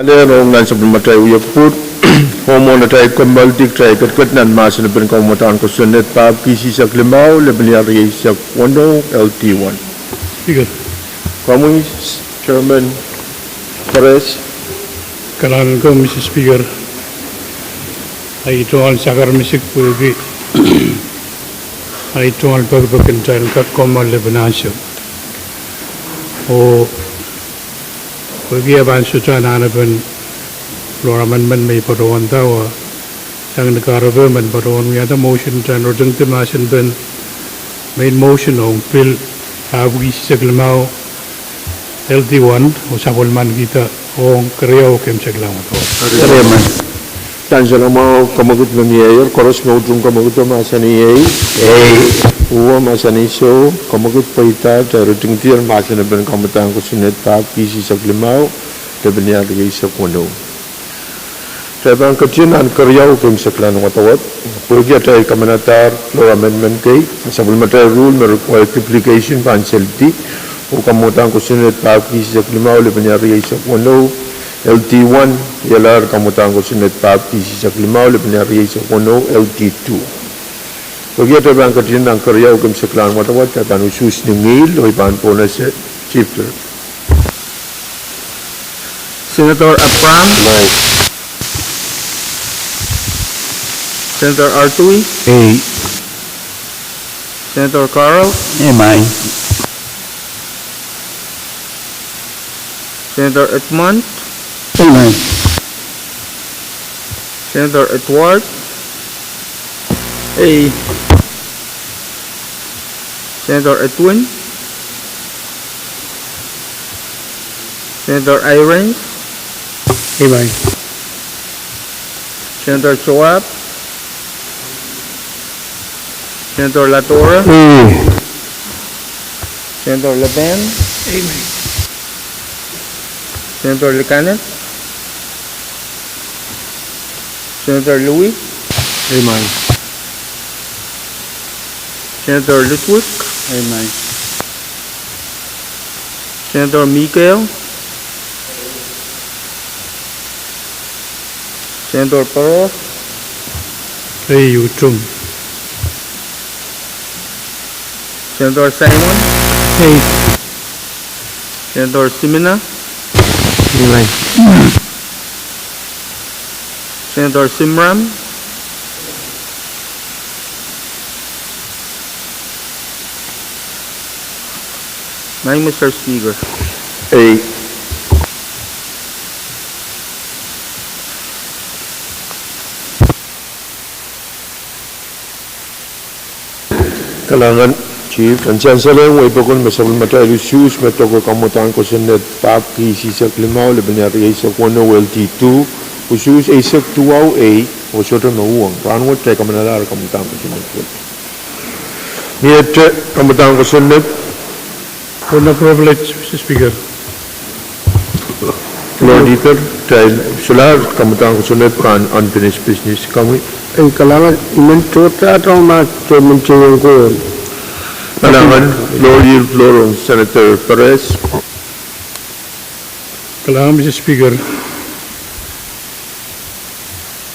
Alehr ong nan sapwellimatail wiepe pwuhd, oh mwohn atail kommoaldi kitail ketiket nan mahsen en pwihn kamwadang kosonned pahpwiki isihsek limau, lepin iar rieisek weneu, L D one. Speaker. Komwi, Chairman Perez. Kalahngan ko, Mister Speaker. Ahi tungoal sakar misik pwehki ahi tungoal pekipek en atail kak kommoal lepin ansou. Oh pwehki e pahn sohte anahnepen floor amendment me I patohwanda, sang ni kahrepe men patohwan wiahda motion en ritingdi mahsen en pwihn main motion ong pil pahpwiki isihsek limau, L D one, oh sapwellimanikihda ong keriau oh keimwseklahn wadawad. Sansal mwahu, komwekid me mieier, koaros me utung komwekido mahsanih ei. Uwo mahsanih soh, komwekid pweida, ritingdier mahsen en pwihn kamwadang kosonned pahpwiki isihsek limau, lepin iar rieisek weneu. Kitail pahn ketin nan keriau oh keimwseklahn wadawad, pwehki atail kamanadahr floor amendment kei, sapwellimatail rule me require duplication pahn seldi, oh kamwadang kosonned pahpwiki isihsek limau, lepin iar rieisek weneu, L D one, ialahr kamwadang kosonned pahpwiki isihsek limau, lepin iar rieisek weneu, L D two. Pwehki atail pahn ketin nan keriau oh keimwseklahn wadawad, kitail pahn usuhs ni ngihl, oh I pahn pwonese Chief Clerk. Senator Abraham. Aye. Senator Artui. Ei. Senator Carl. Ei, aye. Senator Edmund. Ei, aye. Senator Edward. Ei. Senator Edwin. Senator Irons. Ei, aye. Senator Joab. Senator Latorre. Ei. Senator Lapin. Ei, aye. Senator Likaneth. Senator Louis. Ei, aye. Senator Ludwig. Ei, aye. Senator Mikael. Senator Perez. Ei, utung. Senator Simon. Ei. Senator Simina. Ei, aye. Senator Simram. Aye, Mister Speaker. Ei. Kalahngan, Chief. Nan sansalehng weipokon me sapwellimatail usuhs me doke kamwadang kosonned pahpwiki isihsek limau, lepin iar rieisek weneu, L D two, usuhs eisek duwau ei, oh sohte me uhwong. Rahnwet kitail kamanalahr kamwadang kosonned wet. Miehte kamwadang kosonned. Point of privilege, Mister Speaker. Floor Leader, kitail solahr kamwadang kosonned pahn unfinished business. Komwi. Ei, kalahngan, I men tohto ma tohto men teiong ko. Kalahngan, floor yield, floor ong Senator Perez. Kalahngan, Mister Speaker.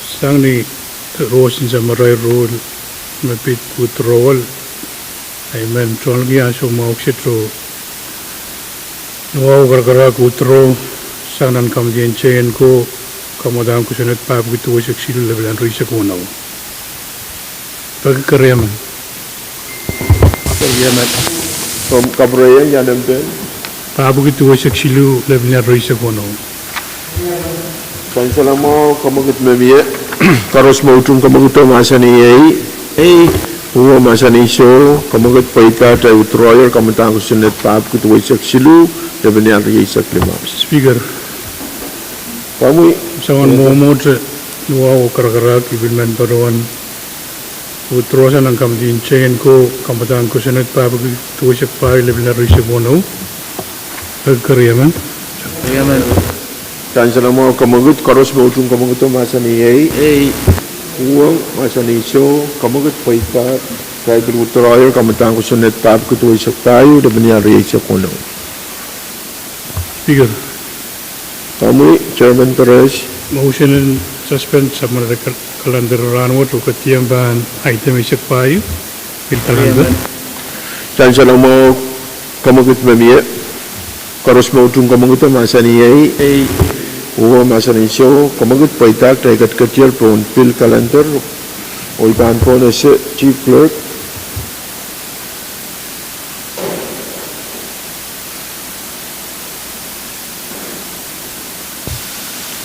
Sang ni roson samarail rule me pid withdrawal, I men tonki ansou mwahu kiset oh nowahu karakarahk withdraw sang nan kamidien teiong ko, kamwadang kosonned pahpwiki duweisek siluh, lepin iar rieisek weneu. Peki keriemen. Keriemen. Komw kapwurehiong ianempen? Pahpwiki duweisek siluh, lepin iar rieisek weneu. Sansalamwahu, komwekid me mie. Koaros me utung komwekido mahsanih ei. Ei. Uwo mahsanih soh, komwekid pweida, withdrawyer, kamwadang kosonned pahpwiki duweisek siluh, lepin iar rieisek limau. Speaker. Komwi. Soangen mwomwohte nowahu karakarahk I pil men patohwan withdraw sang nan kamidien teiong ko, kamwadang kosonned pahpwiki duweisek pahieu, lepin iar rieisek weneu. Peki keriemen. Keriemen. Sansalamwahu, komwekid. Koaros me utung komwekido mahsanih ei. Ei. Uwo mahsanih soh, komwekid pweida, kitail pil withdrawyer, kamwadang kosonned pahpwiki duweisek pahieu, lepin iar rieisek weneu. Speaker. Komwi, Chairman Perez. Motion en suspend submarital calendar rahnwet oh ketiong pahn item eisek pahieu, pil calendar. Tansalamo, kamwekid me mie. Koaros me utung kamwekid mahsanih ei. Ei. Uwe mahsanih soh, kamwekid pweida, kitail ketiketier pohn pil calendar, oh I pahn pwonese Chief Clerk.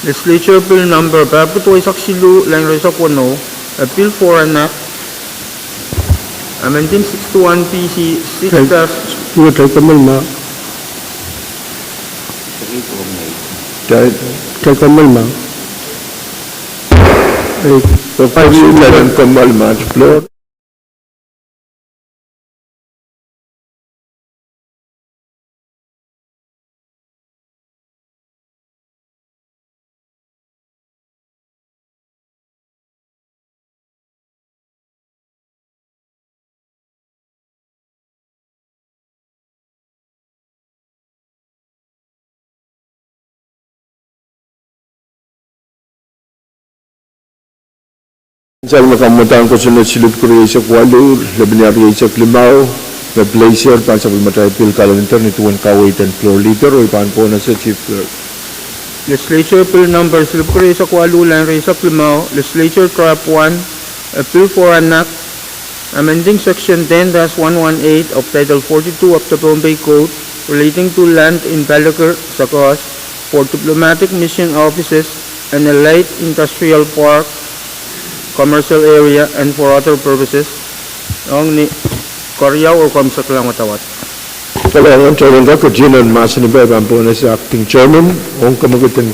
Legislature Bill Number pahpwiki duwehsek siluh, lain rieisek weneu, a bill for an act amending sixty-one P C six dash. Kitail, kitail kommoal ma. Kitail, kitail kommoal ma. Ei, kitail kommoal ma, floor. Ansou me kamwadang kosonned silipwuki rieisek waluh, lepin rieisek limau, me placer pahn sapwellimatail pil calendar ni duwen kaweid en floor leader, oh I pahn pwonese Chief Clerk. Legislature Bill Number silipwuki rieisek waluh, lain rieisek limau, Legislature Draft One, a bill for an act amending section ten dash one one eight of Title forty-two of the Pohnpei Code relating to land in Palikir, Sakoas, for diplomatic mission offices and a light industrial park, commercial area, and for other purposes. Ong ni keriau oh komw sek lang wadawad. Kalahngan, kitail en kak ketin mahsanih pahn pwonese Acting Chairman, ong kamwekid en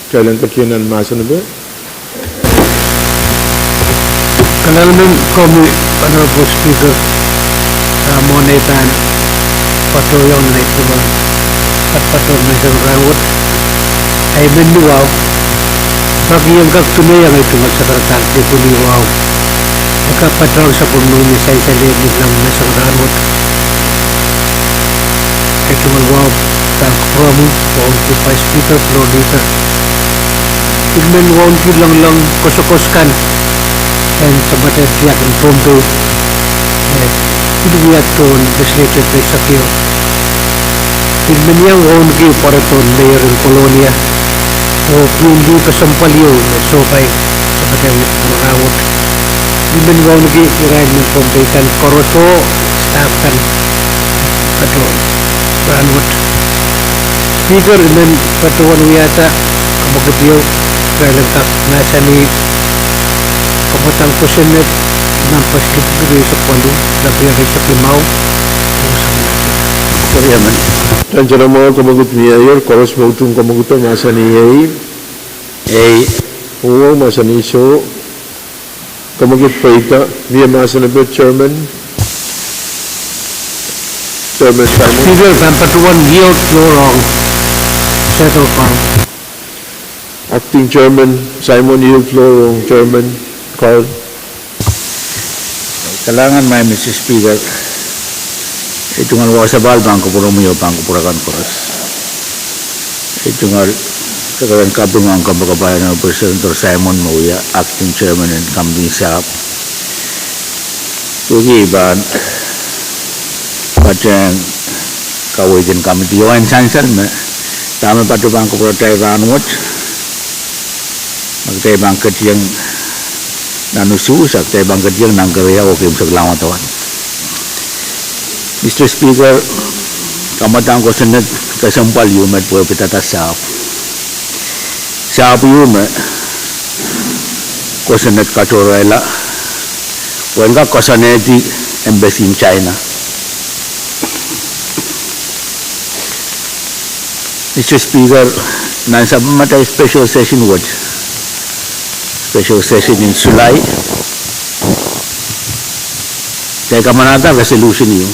kitail en ketin mahsanih pahn. Kalahngan en komwi, Honorable Speaker, ah, mwohn ei pahn patohiong nei pwurodo, patohwan menseng rahnwet, ah, I men ni wahu, pak I en kak tungoal ei tungoal sakaradahn pwuhpwul wahu. E kak patohwan sapwellime sansal ni lap menseng rahnwet. Ei tungoal wahu pahn kupwuromwi, wahu ni Vice Speaker, Floor Leader. Pil men wauneki loangoalong kosokos kan en sapwellimatail tiahk en Pohnpei, eh, pil wia tohn legislature pei sakio. Pil men iang wauneki pwarodohn mayor en Kolonia, oh pil lih kesempwal ieu me sohpai sapwellimatail pwurodo rahnwet. I men wauneki irail mehn Pohnpei kan koaros oh staff kan patohwan rahnwet. Speaker, I men patohwan wiahda kamwekid ieu, irail en kak mahsanih kamwadang kosonned, nan pwuhk silipwuki rieisek waluh, lepin rieisek limau, oh sapwellime. Ansou me kamwekid mie, koaros me utung kamwekid mahsanih ei. Ei. Uwe mahsanih soh. Kamwekid pweida, mie mahsen epe, Chairman. Chairman Simon. Speaker, pahn patohwan yield floor ong Senator Carl. Acting Chairman Simon, yield floor ong Chairman Carl. Kalahngan, Mister Speaker. Ei tungoal wahu sapahl pahn kupwuromwi oh pahn kupwur akan koaros. Ei tungoal kakairkihda kaping ong kompoakepahi en President Senator Simon me wia Acting Chairman en Committee sahpw. Pwehki pahn patehng kaweid en committee oh en sansal me dahme patohwan pahn kupwuratail rahnwet, ma kitail pahn ketikihong nan usuhs, a kitail pahn ketikihong nan keriau oh keimwseklahng wadawad. Mister Speaker, kamwadang kosonned kesempwal ieu me pwehpwidada sahpw. Sahpw ieu me kosonned katorehla, pwehn kak koasoanehdi embassy en China. Mister Speaker, nan sapwellimatail special session wet, special session en July, kitail kamanahda resolution ieu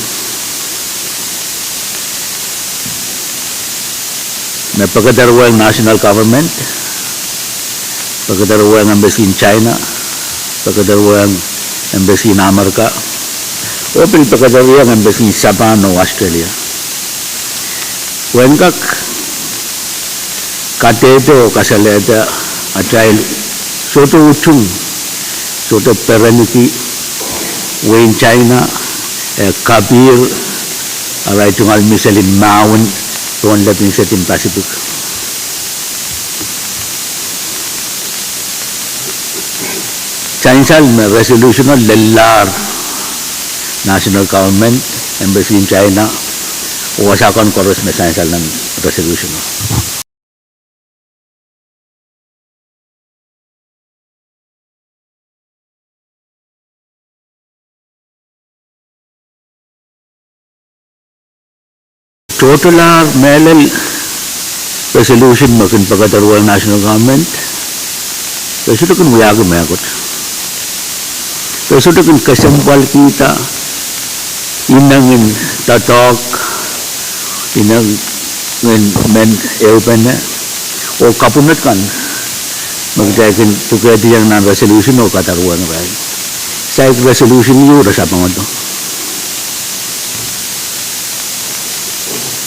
me pekederwehng national government, pekederwehng embassy en China, pekederwehng embassy en Amerika, oh pil pekederwehng embassy en Japan oh Australia, pwehn kak Kadehde oh kasalehda atail sohte utung, sohte pereniki wehin China, eh, kapihr arail tungoal misel en mahwen pohn lepin set en Pacific. Sansal me resolution o lellahr national government, embassy en China, oh wasa kan koaros me sansal nan resolution o. Tohtohlahr mehlel resolution me kin pekederwehng national government, e sohte kin wiahki mehkot. E sohte kin kesempwalkihda ineng en doadoahk, ineng en mehn ehupene, oh kapwunod kan me kitail kin pwukehdiong nan resolution oh kadarwehng irail. Saik resolution ieu re sapengdo.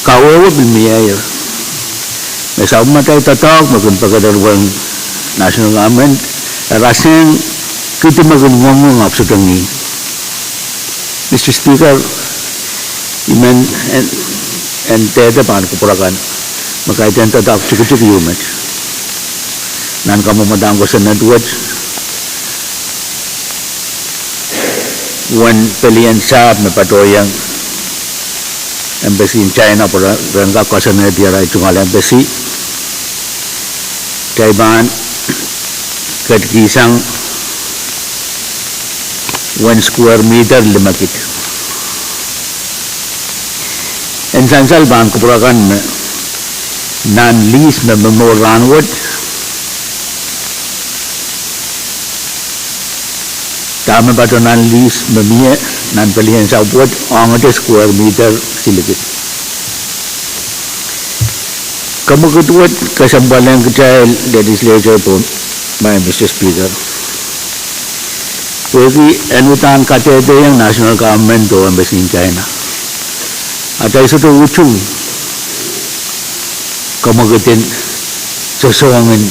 Kawehwe pil mie ie, me sapwellimatail doadoahk me kin pekederwehng national government, e rasehng kidi me kin ngoangong ahpw sohte ngih. Mister Speaker, I men en, en dehde pahn kupwur akan me kaidehn doadoahk tikitik ieu met. Nan kamwomwdahn kosonned wet, uwen pelien sahpw me patohiong embassy en China pwe re en kak koasoanehdi arail tungoal embassy, kitail pahn ketikihsang uwen square meter limekid. En sansal pahn kupwur akan me nan lease me momour rahnwet, dahme patoh nan lease me mie nan pelien sahpw wet, ongete square meter silikid. Kemwekid wet kesempwal ong kitail legislature pwe, Madam Mister Speaker, pwehki en uhdahn kadehdehiong national government oh embassy en China, atail sohte utung kemwekid en sosohng en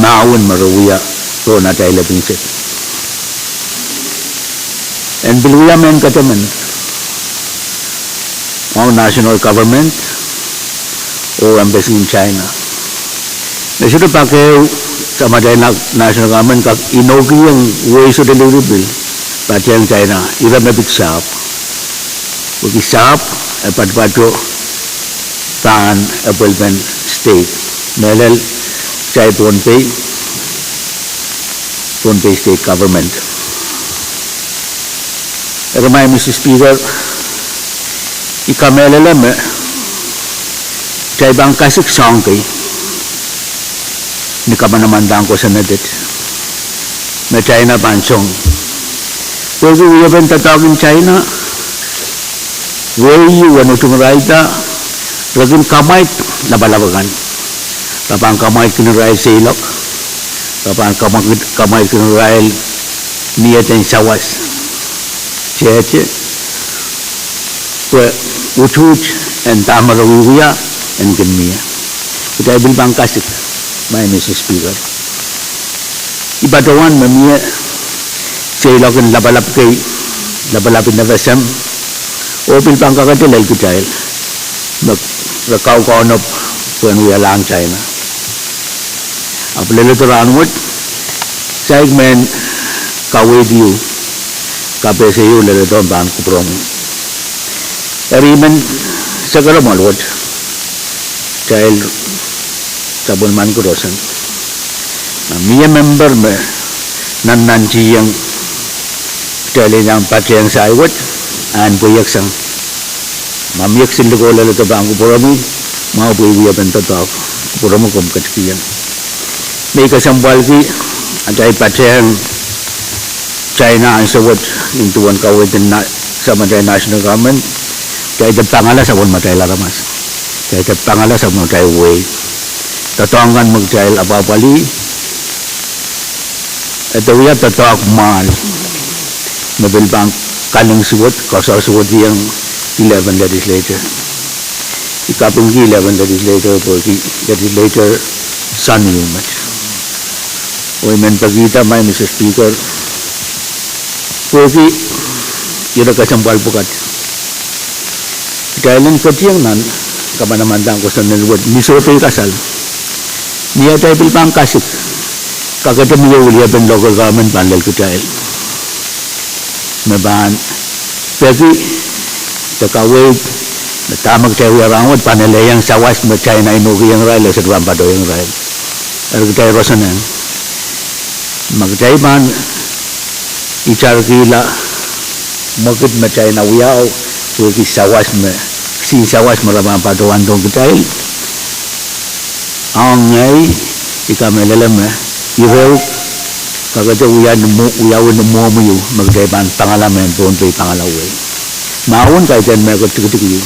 mahwen me re wia pohn atail lepin set. En pil wia mehn ketemen ong national government oh embassy en China. Me sohte pak ehu samatail national government kak inoukihong wehi sohte lipilipil patehng China ire me pid sahpw. Pwehki sahpw e patopato pahn epwelpen state, mehlel kitail Pohnpei, Pohnpei state government. Eri Madam Mister Speaker, I kamehlele me kitail pahn kasik soahng kei ni kamanamandan kosonned et me China pahn song. Pwehki wiepen doadoahk en China, wehi uwen utungarailda, re kin kamwaid lapalap akan. Re pahn kamwaidkin irail seiloak, re pahn kamwaid, kamwaidkin irail mieden sawas, tehte, pwe utuht en dahme re wiewia en kin mie. Kitail pil pahn kasik, Madam Mister Speaker. I patohwan me mie seiloak en lapalap kei, lapalap en FSM, oh pil pahn kakete lel kitail me re kaukaunohp pwehn wialahng China. Ahpw leledo rahnwet, saik mehn kaweid ieu, kapehse ieu leledohn pahn kupwuromwi. Eri I men sekeromwal wet, kitail sapwellimanki roson, ma mie member me nannantihong kitail en iang patehng sahi wet, ahn pweieksang. Ma mie kisin likou leledo pahn kupwuromwi, mwahu pwe I wiepen doadoahk kupwuromwi komw ketikihong. Me I kesempwalki atail patehng China ansou wet nin duwen kaweid en na-, samatail national government, kitail de pangala sapwellimatail aramas, kitail de pangala sapwellimatail wehi. Doadoahk kan me kitail apwapwalih, e de wia doadoahk mwahl me pil pahn kalingsuwed, koasoasuwediong eleven legislature. I kapingki eleven legislature pwehki legislature Soangen met. Oh I men pekihda, Madam Speaker, pwehki ire kesempwal pwukat, kitail en ketieng nan kamanamandan kosonned wet ni sohte kasal, ni atail pil pahn kasik, kakete mie weliepen local government pahn lel kitail me pahn peki de kaweid me dahme kitail wia rahnwet pahn elehieng sawas me kitail en inoukihong irail, e sohte pahn patohng irail. Eri kitail roson ong me kitail pahn itarkihla mwekid me kitail en wiawi, pwehki sawas me, kisin sawas me re pahn patohwan dohng kitail. Ong ngehi, I kamehlele me ire kakete wia ni mwo-, wiawi ni mwomw ieu me kitail pahn pangala mehn Pohnpei pangala wei. Mahwen kaidehn mehkot tikitik ieu.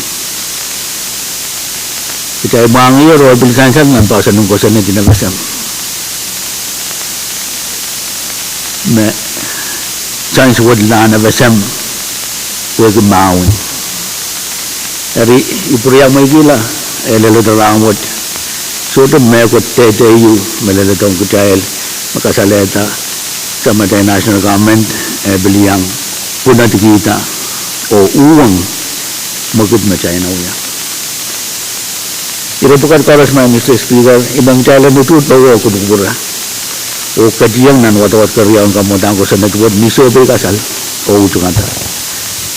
Kitail mwahngih rohng pil sansal nan poahsoan en kosonned en FSM me soangen suwed lahn FSM pwehki mahwen. Eri I pwuriamweikihla, e leledo rahnwet, sohte mehkot dehdeh ieu me leledohng kitail me kasalehda, samatail national government e pil iang pwunodkihda oh uhwong mwekid me kitail en wia. Ire pwukat koaros, Madam Speaker, I men kitail en utuht powe oh kupwukupwure oh ketieng nan wadawad keriau en kamwadang kosonned wet ni sohte kasal oh utungada.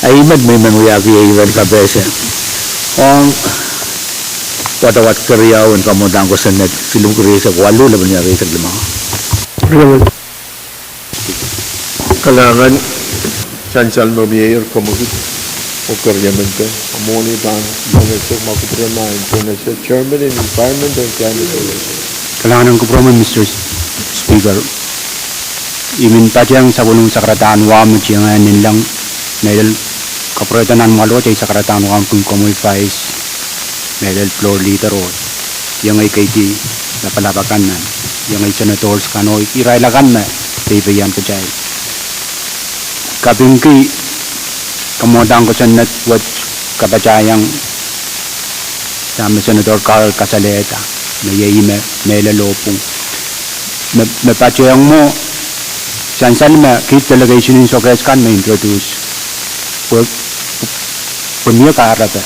Ahi met me I men wiahki ire kapehse ong wadawad keriau en kamwadang kosonned, siluh rieisek waluh, lepin rieisek limau. Kalahngan, sansal me mie ier komwekid oh keriemente, amwohn ei pahn Professor Makupwure Maing Pohnese, Chairman en Environment and Climate Policy. Kalahngan en kupwuromwi, Mister Speaker. I men patehng sapwellimomwi sakaradahn wahu me tiengehr nanleng, mehlel kapwurehdo nan mwoahl wet, ei sakaradahn wahu kin komwi Vice, mehlel Floor Leader oh iengei keidi lapalap akan nan, iengei Senators kan oh irail akan me peipeien kitail. Kapingki kamwadang kosonned wet kapatahieng dahme Senator Carroll kasalehda, me iei me mehlel oh pwung, me, me patehng mwo sansal me kiht delegation en sokehs kan me introduce pwe, pwe mie kahrepe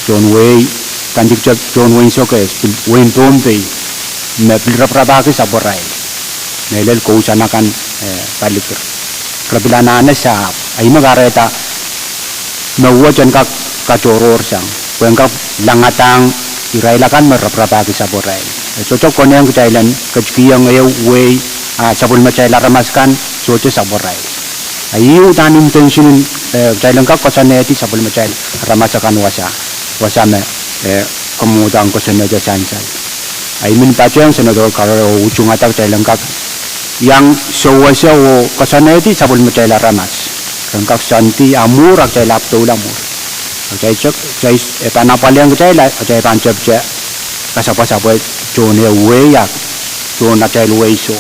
tohn wehi, tandikte tohn wehin sokehs, pil wehin Pohnpei, me pil raparapahki sapwarail, mehlel kousoan akan, eh, palikir. Re pil anahne sahpw, ahi me kahrehda me wet en kak katohrohrsang pwe en kak langadahng irail akan me raparapahki sapwarail. E sohte konehng kitail en ketikihong ehu wehi, ah, sapwellimatail aramas akan sohte sapwarail. A iei uhdahn intention en, eh, kitail en kak koasoanehdi sapwellimatail aramas akan wasa, wasa me, eh, kamwadang kosonned e sansal. A I men patehng Senator Carroll oh utungada kitail en kak iang sewese oh koasoanehdi sapwellimatail aramas, ren kak soandi ah mwuhr, ah kitail ahpw doula mwuhr. Kitail, kitail, e pahn apwalehng kitail, ah kitail pahn tepte kasapwasapwe tohn ehu wehi ah tohn atail wehi soh.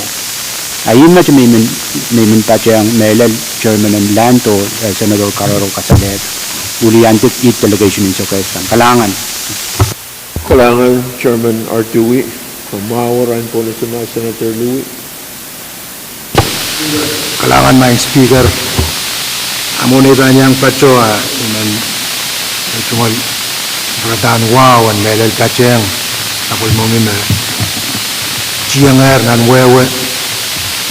A I men, me I men, me I men patehng mehlel Chairman en Land oh, eh, Senator Carroll kasalehda, wiliandi kiht delegation en sokehs kan. Kalahngan. Kalahngan, Chairman Artui. Kamwahu rahn Pohnese ma Senator Louie. Kalahngan, Madam Speaker. Amwohn ei pahn iang patohwan, I men tungoal sakaradahn wahu en mehlel patehng sapwellimomwi me tiengehr nan wehwe,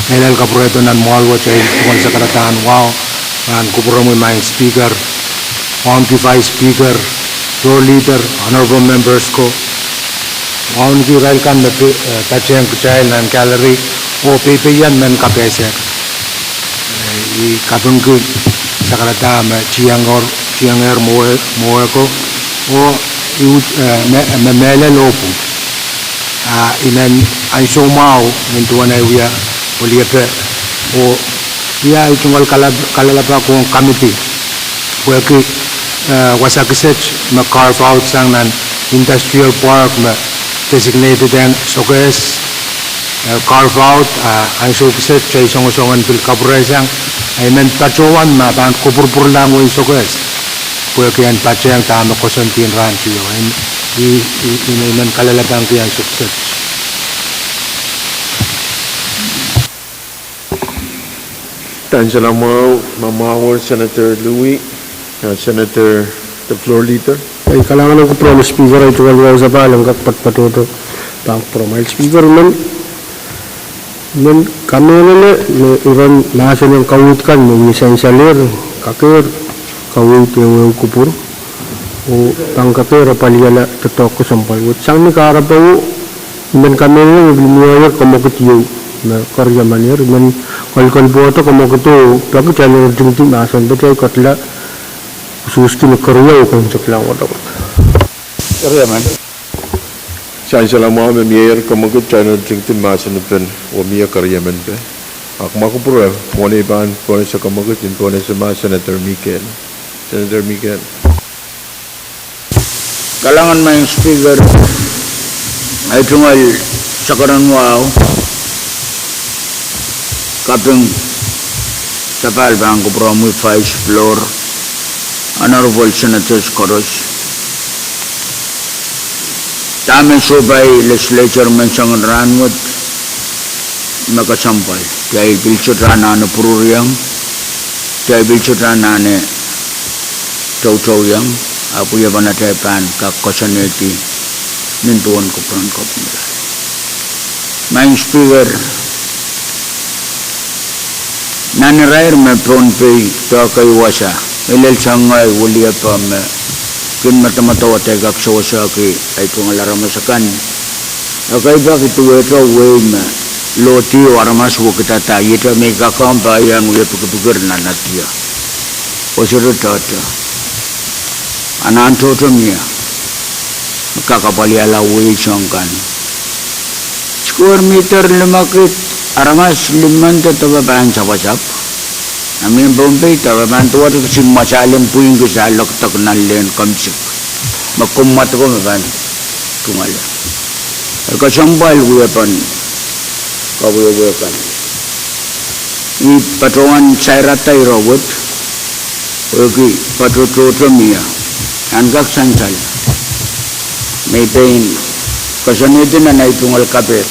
mehlel kapwurehdo nan mwoahl wet, ei tungoal sakaradahn wahu, rahn kupwuromwi Madam Speaker, wauneki Vice Speaker, Floor Leader, Honorable Members ko, wauneki irail kan me pe-, eh, patehng kitail nan gallery, oh peipeien mehn kapehse. Eh, I kapingki sakarada me tiengehr, tiengehr mwowe-, mwowe ko, oh I uhd, eh, me, me mehlel oh pwung. Ah, I men ansou mwahu, I men duwen ei wia weliepe, oh I tungoal kalap-, kalelapak ong committee pwehki, eh, wasa kiset me carve out sang nan industrial park me designated ong sokehs, eh, carve out, ah, ansou kiset kitail songosong en pil kapwurehsang, ah, I men patohwan ma pahn kupwurpwurlahng wehin sokehs pwehki en patehng dahme koasoandi en rahn kio. I, I, I men kalelapak ong ansou kiset. Ansou me mwahu, me mwahu, Senator Louis, uh, Senator, the floor leader. Ei, kalahngan en kupwuren Speaker, ei tungoal wahu sapahl en kak patpatohdo pahn kupwuramwail Speaker. Men, men kamehlele me iren mahsen en kaweid kan me wia sansalehr, kakehr kaweid ehuehu kupwur. Oh pahn kakehr apwaliala doadoahk kesempwal wet sang ni kahrepe wet. I men kamehlele me pil mie kamwekid ieu me keriemen, i men kolkolpwohdo kamwekido peki kitail en tingdi mahsen pwe kitail ketla usuhski ni keriau ken sekla wadakat. Keriemen. Sansal mwahu, me mie kamwekid kitail en tingdi mahsen pen oh mie keriemen pwe. Ahpw ma kupwure, mwohn ei pahn pohnese kamwekid, I pohnese ma Senator Mikael. Senator Mikael. Kalahngan Madam Speaker, ei tungoal sakaradahn wahu kaping sapahl pahn kupwuromwi Vice Floor, Honorable Senators koaros. Dahme sohpai Legislature men sang en rahnwet me kesempwal. Kitail pil sohte anahne pwurpwuriong, kitail pil sohte anahne toutou iang, ahpw wiepen atail pahn kak koasoanehdi nin duwen kupwuren Madam Speaker, nan irair me Pohnpei doahke wasa, e lel sang ngehi wiliapa me kin medemedewe atail kak sewesehki ei tungoal aramas akan. Ekei pak I duwehte wehi me lohdi oh aramas wekidada, ihte me I kak omw pahn iang wie pikipikir nan adio. Wasa re tohto anahn tohto mie me kak apwaliala wehi soang kan. Square meter limekid, aramas limmen de depe pahn sapwasapw. A mie Pohnpei depe pahn duwehte kisin mwasahlen pwihn kis a lokdok nan lehn kemsik me kumwadko me pahn tungoale. E kesempwal wiepen kawehwe kan. I patohwan sairada ire wet, pwehki patoh tohto mie, en kak sansal me I pein koasoanehdi nan ei tungoal kapehd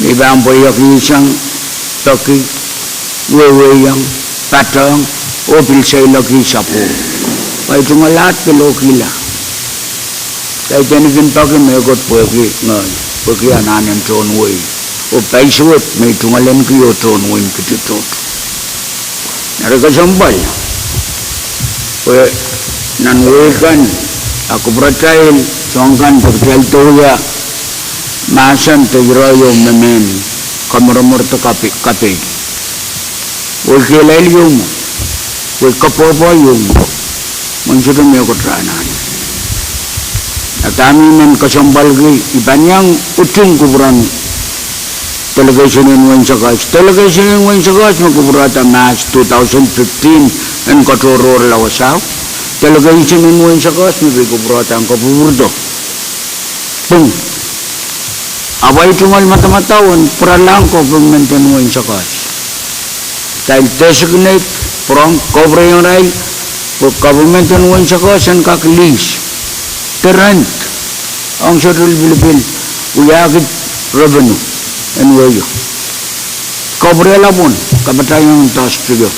me I pahn pweiek sang, peki, wehwehkiong, patohng, oh pil seiloak sapwung. Pwe ei tungoal ahd pil okihla. Kaidehn I kin peki mehkot pwehki ngehi, pwehki anahn en tohn wehi, oh paisuwed me I tungoalenki oh tohn wehin Kititooto. Eri kesempwal pwe nan wehi kan, a kupwuratail soang kan pwe kitail dohwia mahsen de ire ieu me mehn kamweremwerdo kape-, kapehi. Wehi kehlail ieu mwo, wehi kapwopwo ieu mwo, mwein sohte mehkot re anahne. A dahme I men kesempwalki, I pahn iang utung kupwuren delegation en Wein Sokehs. Delegation en Wein Sokehs me kupwurehda March two thousand fifteen en katohrohrla wasao. Delegation en Wein Sokehs me pil kupwurehda en kapwupwurdo pwung. Ahpw ei tungoal madamadau en pwuralahng government en Wein Sokehs. Kitail designate, pwurehng, kapwurehiong irail pwe government en Wein Sokehs en kak lease de rent ong sohte lipilipil wiahki revenue en wehio. Kapwuriala pwon, kapatahiong industry-o.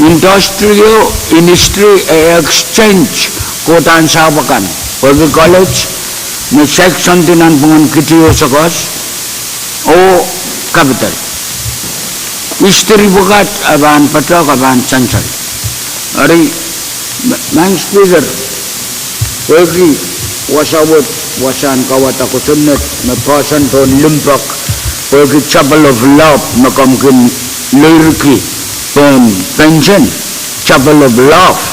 Industry-o, industry e exchange kohdahn sahpw akan, pwehki college me saik soandi nanpwungen Kitio Sokehs oh capital. History pwukat e pahn patohk, e pahn sansal. Eri, Ma-, Madam Speaker, pwehki wasa wet, wasahn kauwada kosonned me poahsoan pohn limpoak, pwehki Chapel of Love me komw kin leirki pohn pension, Chapel of Love.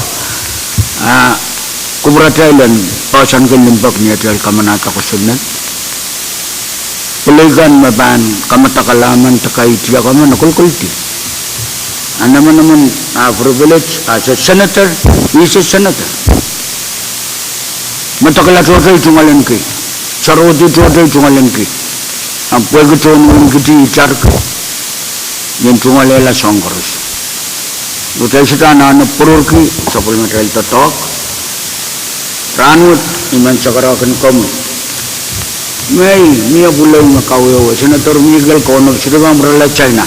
A kupwuratail en poahsoanki limpoak ni atail kamanahda kosonned. Pwelei kan me pahn kamadakala emen de kaidehk emen, e kolkoldi. A nemenemen a privilege as a senator, he is a senator. Medekla tohto I tungoalenki, sarohdi tohto I tungoalenki. A pwehki tohn wehin Kiti I tarki, I en tungoalehla soahng koaros. Kitail sohte anahne pwurpwurki sapwellimatail doadoahk. Rahnwet I men sakarahkin komwi, ngehi mie pwulei me kawehwe, Senator Mikael Kaunop, sohte pahn pwurala China.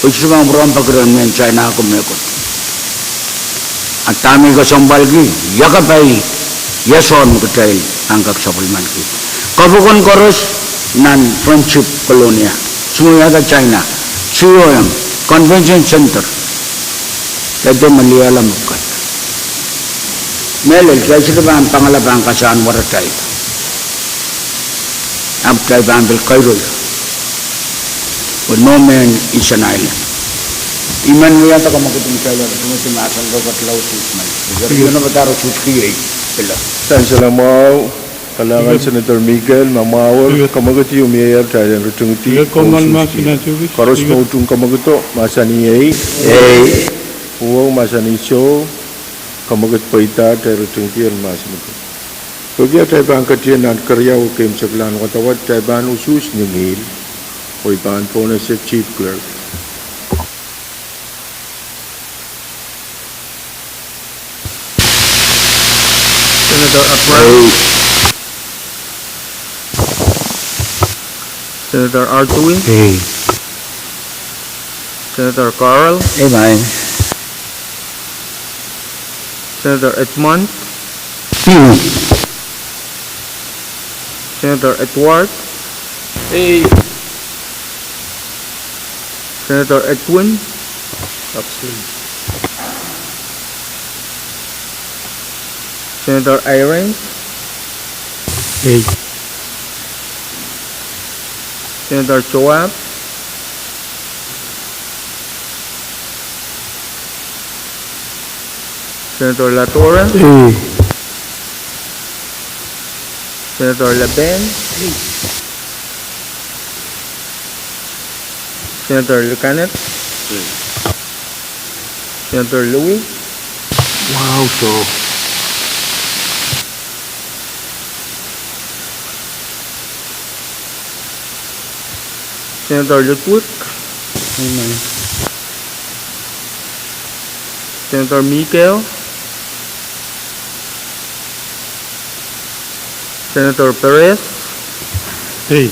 Ih sohte pahn pwurehng peki rehn mehn China ko mehkot. A dahme I kesempwalki, ia kapai, ia soahng me kitail pahn kak sapwellimaniki. Kapokon koaros nan Friendship Colony, soangen wiahda China, C O M, Convention Center. Kitail dehr meliala mepwukat. Mehlel, kitail sohte pahn pangala pahn kasahn waratail. Ahpw kitail pahn pil kairo. Pwe no man is an island. I men wiahda kamwekid en kitail, eri tungoal mahsen ko, ketilau Suhs men. Eri I men padaroh Suhs kei, pil. Sansal mwahu, kalahngan Senator Mikel, ma mwahu kamwekid ieu mie, kitail en ritingidi. Koaros me utung kamwekido, mahsanih ei. Ei. Uwau, mahsanih soh. Kamwekid pweida, kitail ritingidi en mahsanih. Pwehki atail pahn ketin nan keriau keimwseklahn wadawad, kitail pahn usuhs ni ngihl, oh I pahn pohnese Chief Clerk. Senator Abraham. Ei. Senator Artui. Ei. Senator Carl. Ei, mwahu. Senator Edmund. Ei. Senator Edward. Ei. Senator Edwin. Abstain. Senator Irene. Ei. Senator Joab. Senator Latorre. Ei. Senator Lapen. Ei. Senator Likanet. Ei. Senator Louis. Wow, so. Senator Ludwig. Amen. Senator Mikel. Senator Perez. Ei.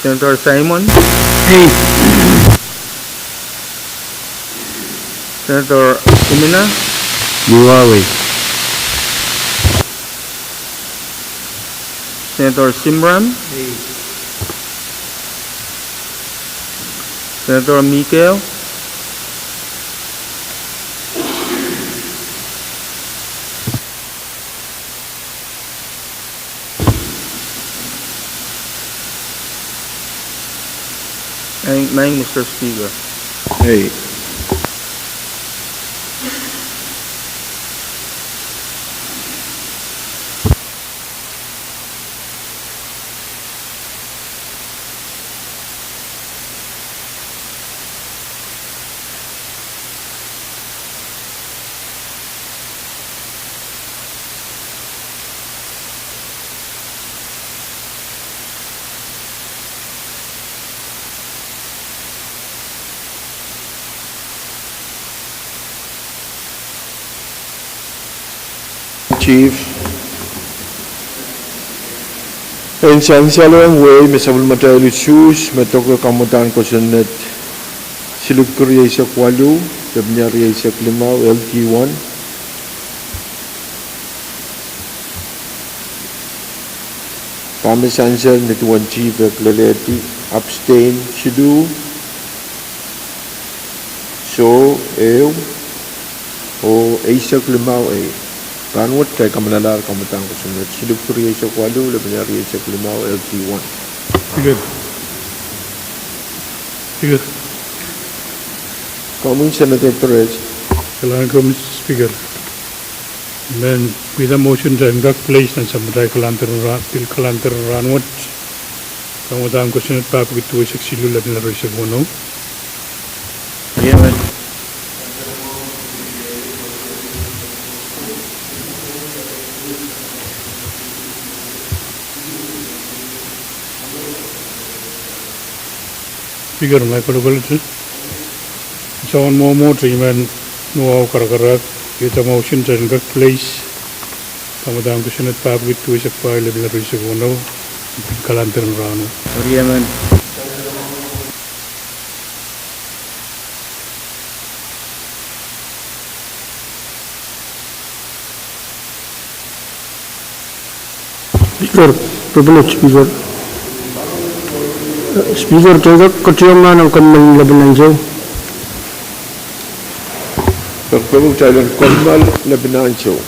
Senator Simon. Ei. Senator Umina. Iwawei. Senator Simram. Ei. Senator Mikel. Mwahu, Mister Speaker. Ei. Chief, en sansalohng wehi me sapwellimatail usuhs me doke kamwadahn kosonned silipwki rieisek waluh, lepin rieisek limau, L T one. Dahme sansal ni duwen Chief e lelehdi, abstain siluh, soh ehu, oh eisek limau ei. Rahnwet kitail kamalalahr kamwadahn kosonned silipwki rieisek waluh, lepin rieisek limau, L T one. Speaker. Speaker. Komwi Senator Perez. Kalahngan ko Mister Speaker. I men pwihda motion en kak place nan sapwellimatail kalahngan en ra-, pil kalahngan en rahnwet. Kamwadahn kosonned pahieu duweisek siluh, lepin rieisek weneu. Amen. Speaker, ma I kolokolete, soangen mwomwohte I men wahu karakarahk, pwihda motion en kak place kamwadahn kosonned pahieu duweisek pahieu, lepin rieisek weneu, pil kalahngan en rahnwet. Eri amen. Speaker, Deputy Speaker. Speaker, kitail kak ketiong nan kommoal en lepin ansou. Pekpek kitail en kommoal lepin ansou.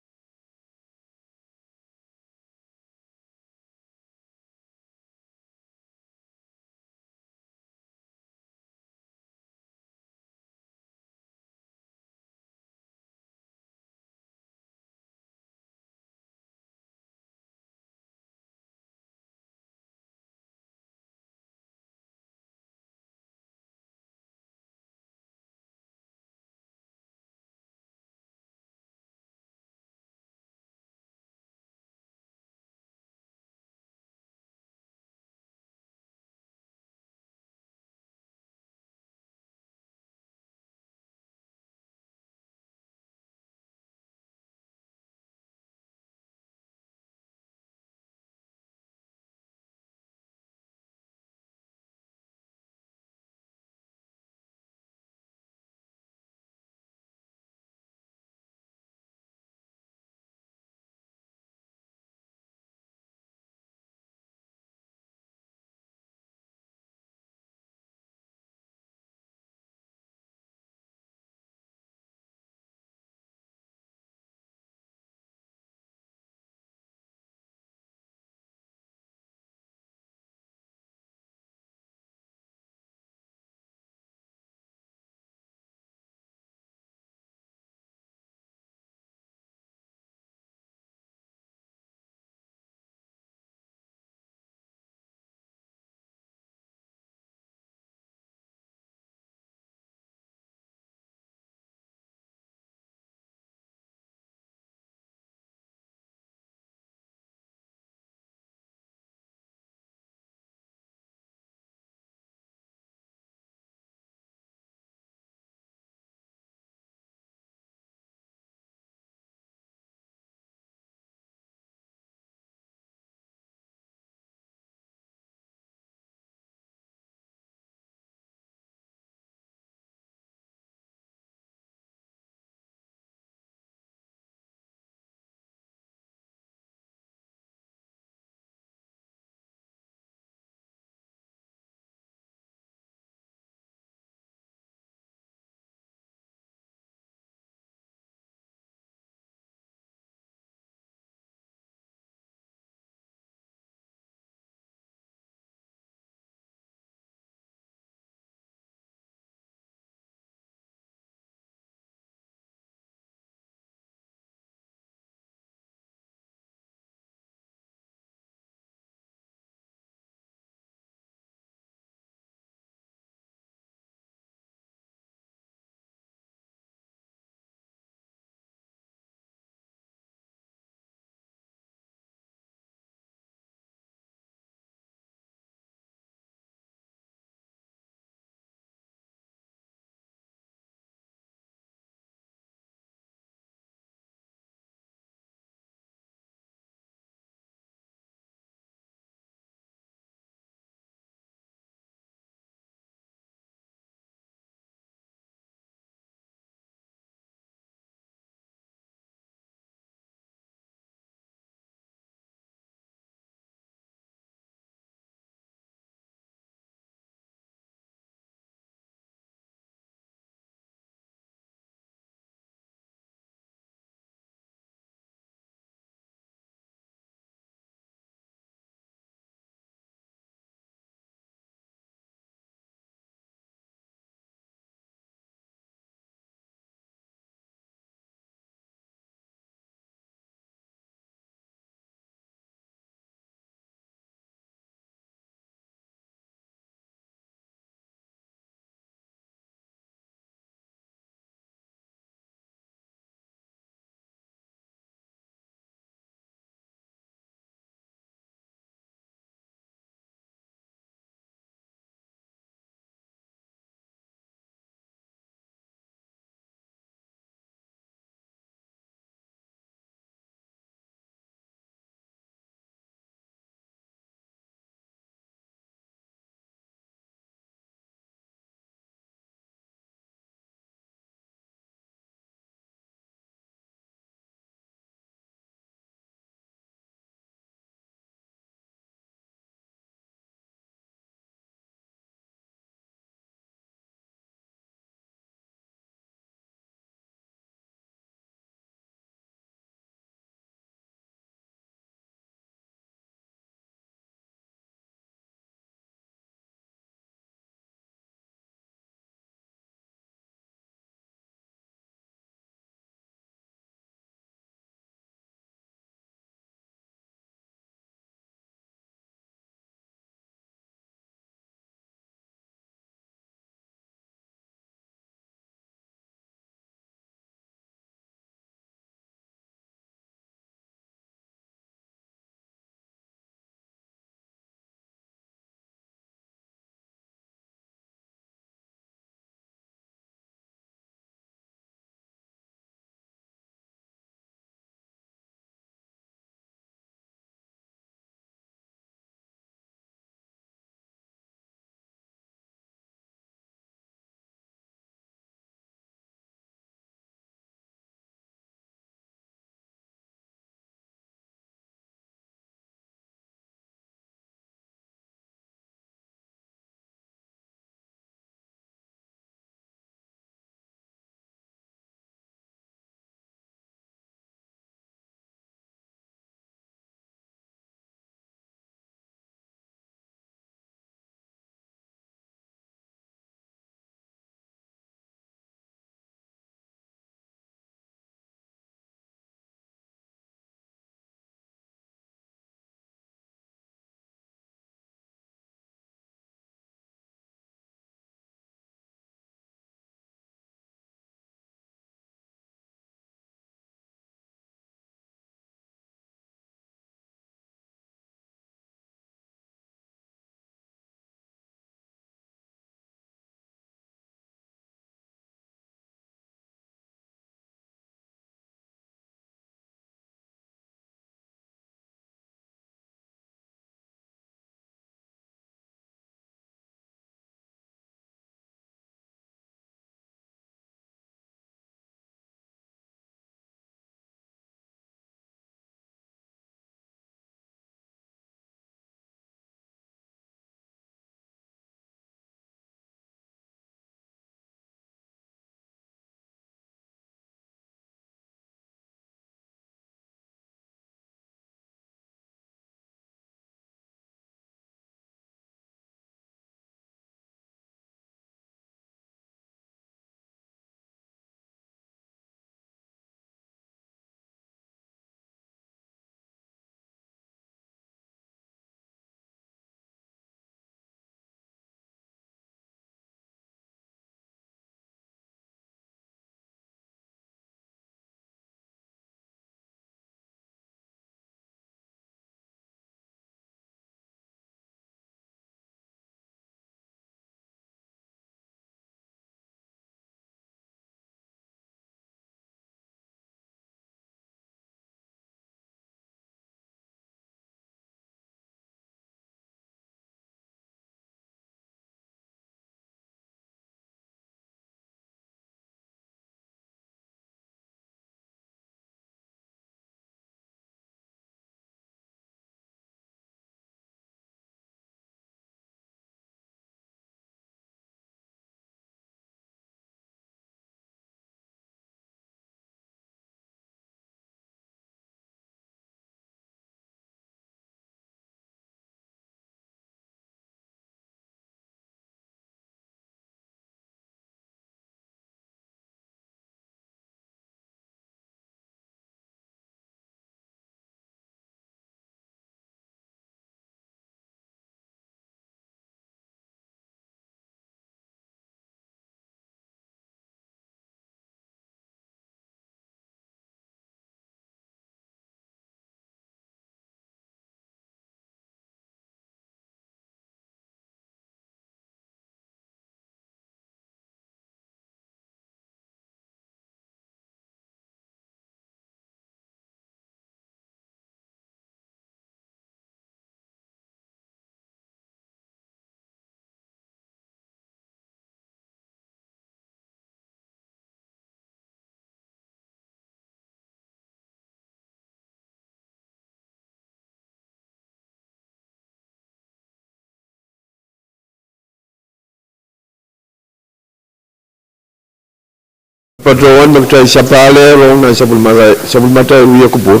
Patohwan me kitail sapahl rong nan sapwellimatail, sapwellimatail wia kupwur.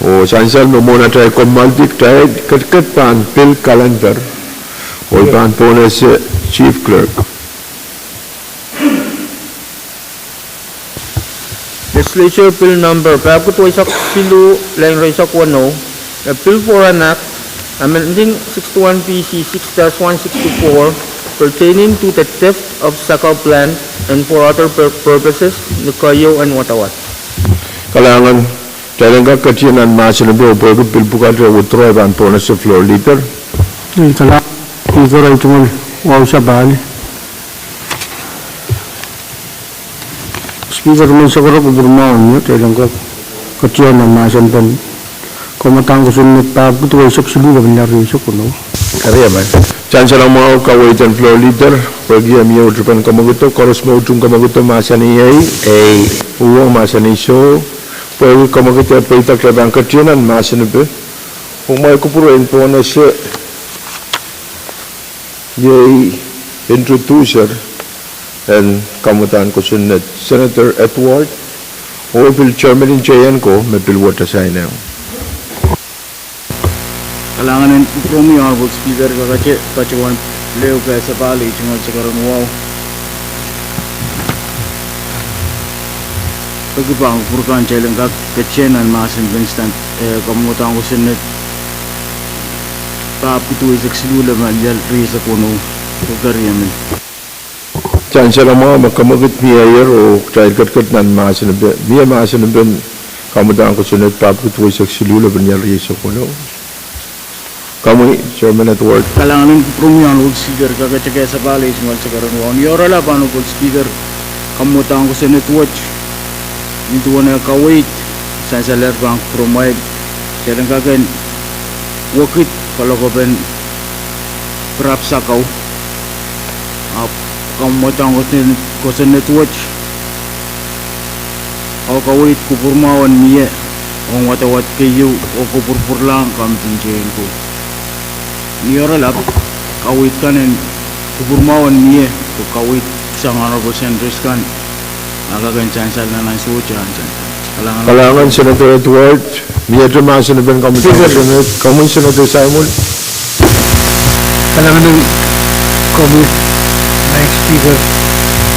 Oh sansal me mwohn atail kommoaldi kitail ketiket pahn pil kalender. Oh I pahn pohnese Chief Clerk. Legislature Bill Number pahpwiki duweisek siluh, lel rieisek weneu, a bill for an act amending sixty-one B C six dash one sixty-four pertaining to the theft of Sakau plant and for other pur-, purposes, ni keieu en wadawad. Kalahngan, kitail en kak ketin nan mahsen epe pwehki pil pwukat e withdraw, I pahn pohnese Floor Leader. Kalahngan, Speaker, ei tungoal wahu sapahl. Speaker, men sakara kupwur mwahu, kitail en kak ketin nan mahsen pen kamwadahn kosonned pahpwiki duweisek siluh, lepin lel rieisek weneu. Sansal mwahu kaweid en Floor Leader, pwehki e mie uhd pen kamwakido, koaros me uhd kamwakido mahsanih ei, ei, uong mahsanih soh, pwehki kamwakido e pweida, kitail pahn ketin nan mahsen epe. Kumwail kupwur en pohnese iei introducer en kamwadahn kosonned, Senator Edward, oh pil chairman en J N ko me pil wet assigned. Kalahngan en kupwuromwi Honorable Speaker, kakete patohwan leo kehlail sapahl, ei tungoal sakara wahu. Peki pahn kupwur kan kitail en kak ketin nan mahsen pen stand, eh, kamwadahn kosonned pahpwiki duweisek siluh, lepin lel rieisek weneu. Pwukat riemen. Sansal mwahu me kamwakid mieier oh kitail ketiket nan mahsen epe, mie mahsen epen kamwadahn kosonned pahpwiki duweisek siluh, lepin lel rieisek weneu. Komwi, Chairman Edward. Kalahngan en kupwuromwi Honorable Speaker, kakete kehlail sapahl, ei tungoal sakara wahu. Ni oaralap Honorable Speaker, kamwadahn kosonned wet, nin duwen eh kaweid, sansaler pahn kupwuromwail, kitail en kak en wekid kalokopen pirap sakau. Ahpw kamwadahn kosonned wet, oh kaweid, kupwur mwahu en mie ong wadawad keieu oh kopwurupwurlahng kamidin J N ko. Ni oaralap, kaweid kan en kupwur mwahu en mie, oh kaweid sang Honorable Senators kan, a kak en sansal nan ansou te, a sansal. Kalahngan. Kalahngan Senator Edward, miehte mahsen epen kamwadahn kosonned, komwi Senator Simon. Kalahngan en komwi, Madam Speaker,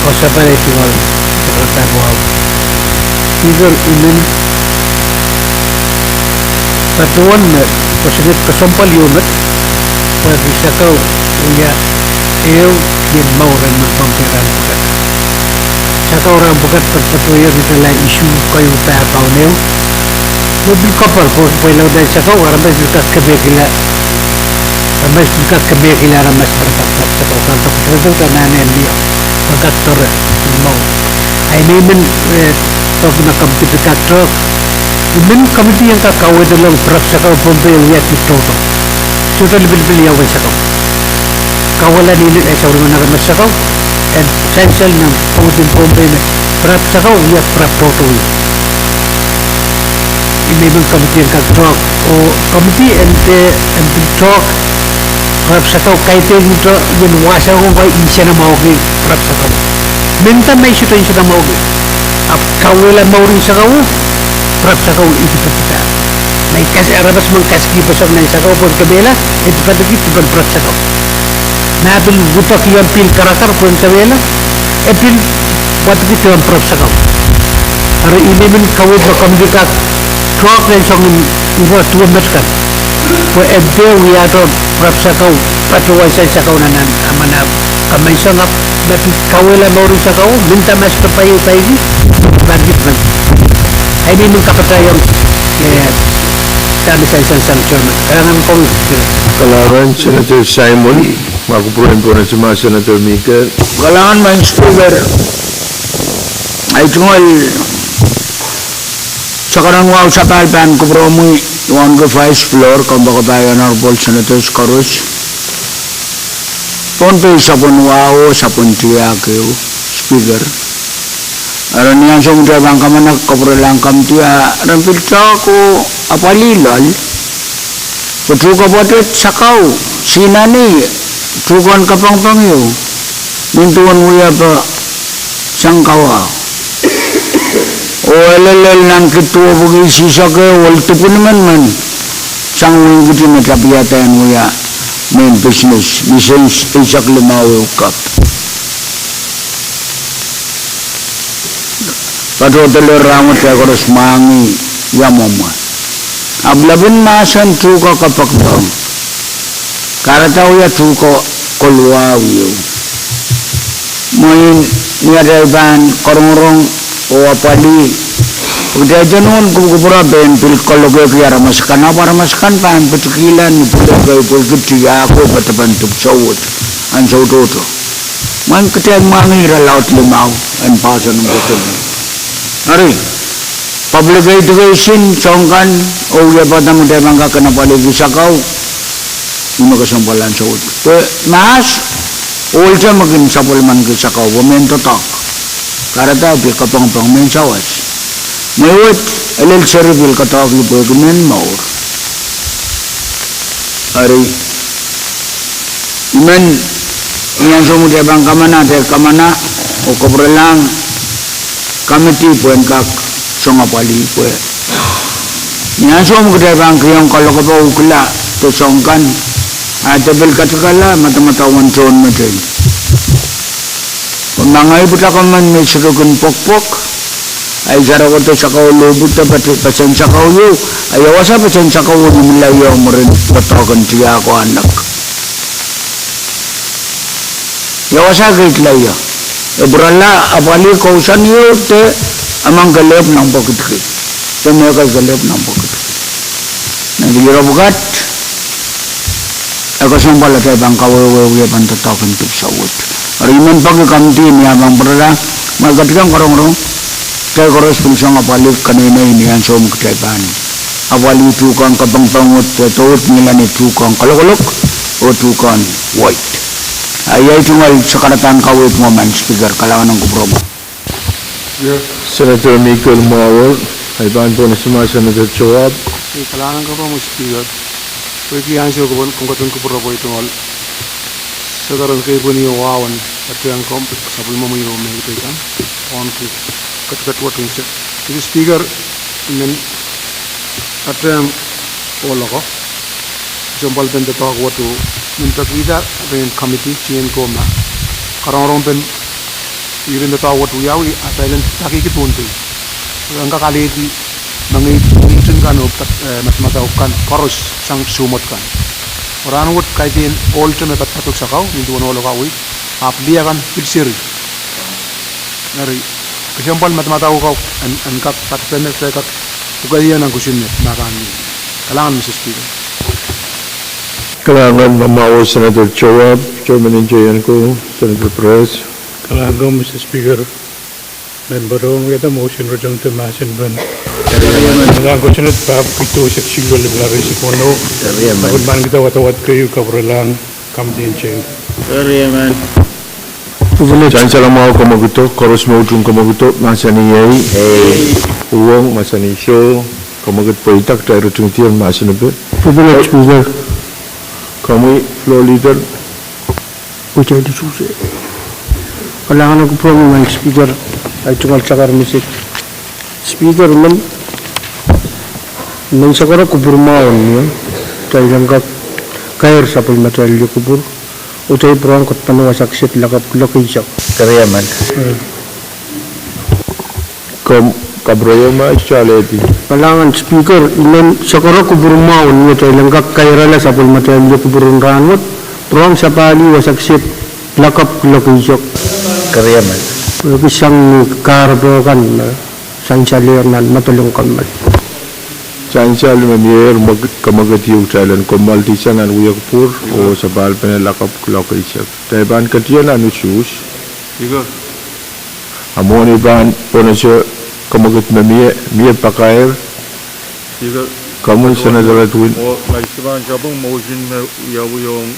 wahu sapahl, ei tungoal sakara wahu. Speaker, I men patohwan me kosonned kesempwal ieu met, pwehki sakau wia ehu kihn mour en mehn Pohnpei rahn pwukat. Sakau rahn pwukat patopato ier ni tala issue keieu pahpaun ehu. Me pil kapar pwe, pwe laudel sakau, aramas pil kak kemehkihla, aramas pil kak kemehkihla aramas me re kak pirap sakau, kan tohto, tohto, tohto, nan eh mie, re kak doare, pil mour. Ahi me I men, eh, peki me komiti pil kak doare, I men komiti en kak kaweidolong pirap sakau Pohnpei wiahki tohto. Sohte lipilipil ia uwen sakau. Kauwehla ni lel eh sapwellimen aramas sakau, en sansal nan kaweid en Pohnpei me pirap sakau wia pirap tohto. Ih me I men komiti en kak doare, oh komiti en dehr, en pil doare, pirap sakau kaidehkihdo ien wasa ko pwe insenamwahuki pirap sakau. Mehnda ma I sohte insenamwahuki, ahpw kauwehla mourin sakau, pirap sakau I dipadipa. Ma I kas, aramas men kaskihpeseng nan sakau pwehn kemehla, e dipadiki dipen pirap sakau. Ma pil wadek ien pihl karakar pwehn kemehla, e pil wadekihdi dipen pirap sakau. Eri ih me I men kaweid me komiti kak doare nan soangen ire duwe met kan, pwe en dehr wiahda pirap sakau, patohwan sang sakau nan, nan, nan, ah, kamenseng, ahpw ma pil kauwehla mourin sakau, mehnda ma sohte paieu, paiki, dipadiki dipen. Ahi me I men kapatahiong, eh, dahme sansal sang Chairman. Kalahngan komwi. Kalahngan Senator Simon, ma kupwur en pohnese ma Senator Mike. Kalahngan Madam Speaker, ei tungoal sakara wahu sapahl pahn kupwuromwi wauneki Vice Floor, kompoakepahi Honorable Senators koaros. Pohnpei sapwen wahu, sapwen tiahk ehu, Speaker. Eri ni ansou me kitail pahn kamanek kapwurelahng komiti, a ren pil doare oh apwalih loal, pwe tuhke pwoatet sakau, sinani, tuhkehn kapangpang ieu, nin duwen wiepe sang kawa. Oh e lel nan kid duwepwiki sisek ehu, ohl dipwin men men sang wehin Kiti me tapihada en wia mehn business, ni sent eisek limau ehu kapw. Patohdo lel rahnwet, kitail koaros mwahngih ia mwomwe. Ahpw lapin mahsen tuhke kapokpong. Kahrehda wia tuhke koluwa ieu. Mwein ni atail pahn rongorong oh apwalih, kitail pahn kupwukupwure pwehn pil kolokehki aramas akan, ahpw aramas akan pahn pitikihla ni pwulopwul kei pwehki tiahk oh poadoapoad dipwisou wet, ansou tohto. Mwein kitail mwahngih ire laud limau en poahsoan en koasoandi. Eri, public education, soang kan, oh wiepe kan me kitail pahn kak kin apwalihki sakau, ih me kesempwal ansou wet. Pwe mahs, ohlte me kin sapwellimaniki sakau, pwe mehn doadoahk. Kahrehda pil kapongpong mehn sawas. Mwein wet, e lel seri pil doadoahk pwehki mehn mour. Eri, I men, ni ansou me kitail pahn kamana, kitail kamana, oh kapwurelahng committee pwehn kak song apwalih pwe ni ansou me kitail pahn kihong kalokapoh ukla de soang kan, a de pil katikala madamadau en tohnmetei. Pwe ma ngehi pwutak emen me I sohte kin pwokpwok, a I sarokohdo sakau lohpwudo pete pesen sakau ieu, a ia wasa pesen sakau wet imwila ieu mwurin doadoahk en tiahk oh anek? Ia wasa keidla ie? E pwurala apwalih kousoan ieu de among kelehpw nan pwokit kei, de mehkei kelehpw nan pwokit kei. Nan liro pwukat, e kesempwal atail pahn kawehwe wiepen doadoahk en dipwisou wet. Eri I men peki committee me e pahn pwurala, ma e ketikihong rongorong, kitail koaros pil song apwalih keneinei ni ansou me kitail pahn apwalih tuhkehn kapongpong wet, de wet ngilen tuhkehn kalokolok oh tuhkehn weid. A iei tungoal sakaradahn kaweid mwo, Madam Speaker, kalahngan en kupwuromwi. Senator Mikel Mawor, ahi pahn pwohnesemah Senator Joab. Kalahngan en kupwuromwi Speaker. Pwehki ansou ko, komw ketin kupwure pwe I tungoal sakaradahn kaweid mwo ni wawan, atehnkomw sapwellimomwi oh me I peikan, pwon ku ketiket wet unsek. Madam Speaker, I men atehng oh loko kesempwalpen doadoahk wet oh men pekihda rehn committee tien ko ma karongorongpen ire doadoahk wet wiawi atail en pekihki pohn pei, en kak alehdi mengei, mengei kan oh, eh, madamadau kan koaros sang soumwet kan. Oh rahnwet kaidehn ohlte me padapadahk sakau nin duwen ohl akawei, ahpw lih akan pil seri. Eri, kesempwal madamadau ko en, en kak patpene de kak pwukoa ie nan kosonned ma pahn mie. Kalahngan Madam Speaker. Kalahngan Mawor, Senator Joab, Chairman en Chair ko, Senator Perez. Kalahngan Madam Speaker. Member en wiahda motion ritingdi mahsen pen kosonned pahn pwukoa sehse lipilari sipwono. Pahn kihda wadawad keieu, kapwurelahng committee en Chair. Sansal mwahu, kamwakido, koaros me utung kamwakido, mahsanih ei. Uhwong, mahsanih soh. Kamwakid pweida, kitail ritingdier mahsen epe. Komwi Floor Leader. Kalahngan en kupwuromwi Madam Speaker, ahi tungoal sakar message. Speaker, I men, I men sakara kupwur mwahu ni atail en kak kair sapwellimatail lih kupwur, oh atail pwurehng kohdo nan wasa kiset lakapw kuloak eisek. Komw kapwurehiong ma I sohte alehdi. Kalahngan Speaker, I men sakara kupwur mwahu ni atail en kak kairala sapwellimatail lih kupwur en rahnwet, pwurehng sapahl wasa kiset lakapw kuloak eisek. Pwehki sang ni kahrepe kan me sansalehr nan medel en government. Sansal me miehier, kamwakid ieu kitail en kommoaldihsang nan wia kupwur oh sapahlpene lakapw kuloak eisek. Kitail pahn ketido nan usuhs. A mwohn ei pahn pwohnese kamwakid me mie, mie pakair. Komwi Senator Edwin. Oh ma I pahn sapeng motion me wiawi ong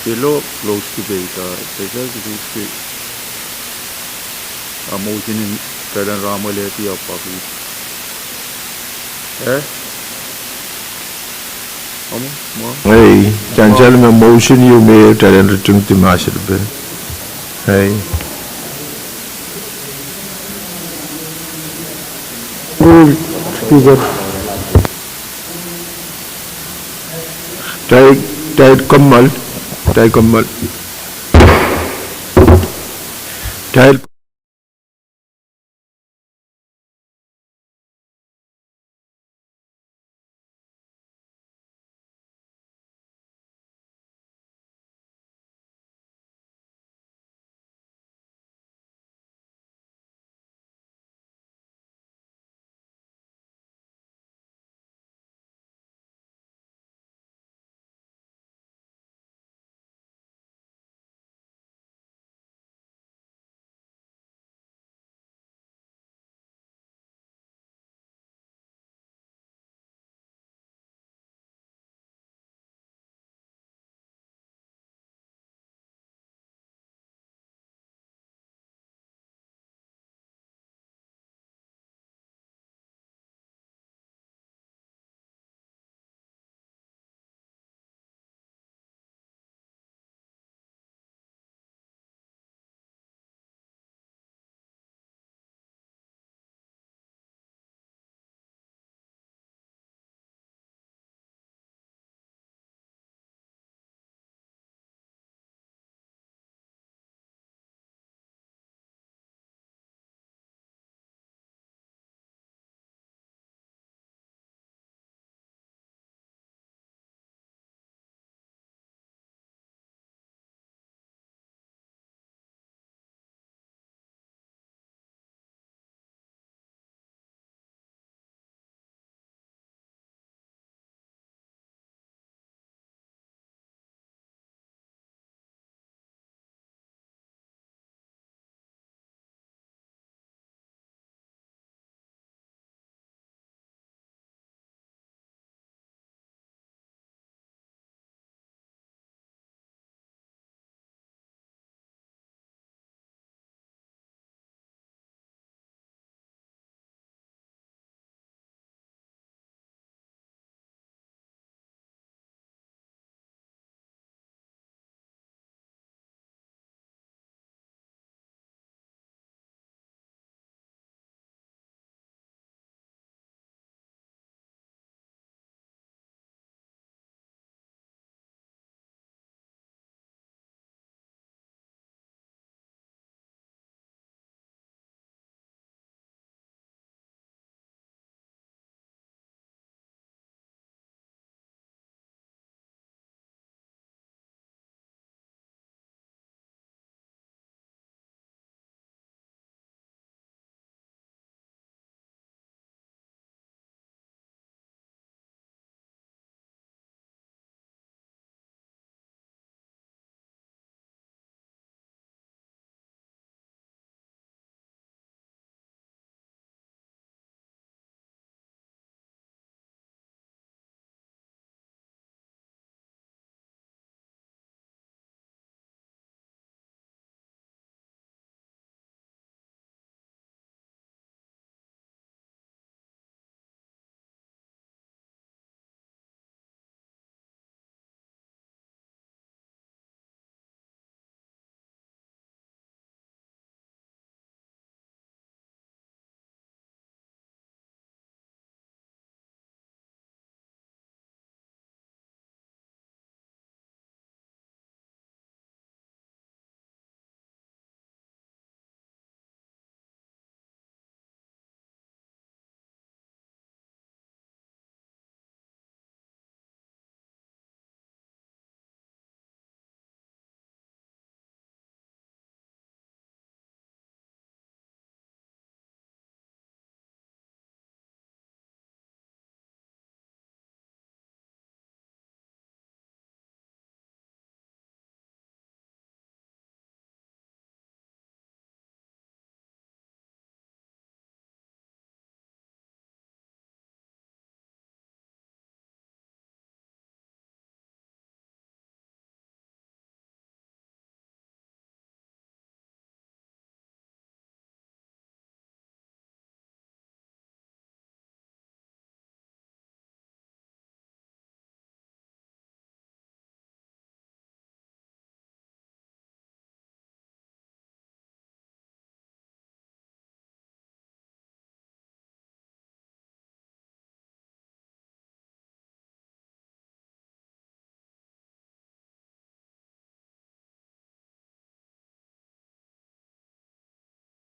pil close debate, a motion en kitail en rahn wet lehdi a pwakid. Eh? Ei, sansal me motion ieu me kitail en ritingdi mahsen epe. Ei. Speaker. Kitail, kitail kommoal, kitail kommoal. Kitail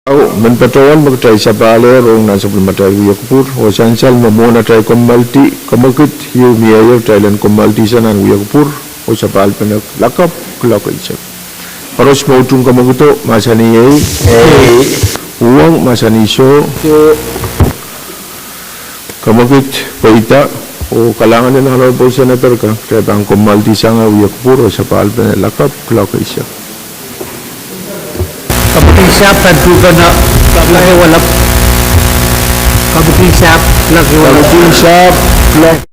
Au, men patohwan me kitail sapahl ehr ong nan sapwellimatail wia kupwur, oh sansal me mwohn atail kommoaldi, kemwekid ieu mieier kitail en kommoaldihsang nan wia kupwur, oh sapahl pene lakapw kuloak eisek. Koaros me utung kemwekido, mahsanih ei. Uhwong, mahsanih soh. Kemwekid pweida, oh kalahngan en Honorable Senator ka, kitail pahn kommoaldihsang wia kupwur, oh sapahl pene lakapw kuloak eisek. Komwekid sahpw pahn tuhpene kuloak ehu elep. Komwekid sahpw kuloak ehu elep. Komwekid sahpw kuloak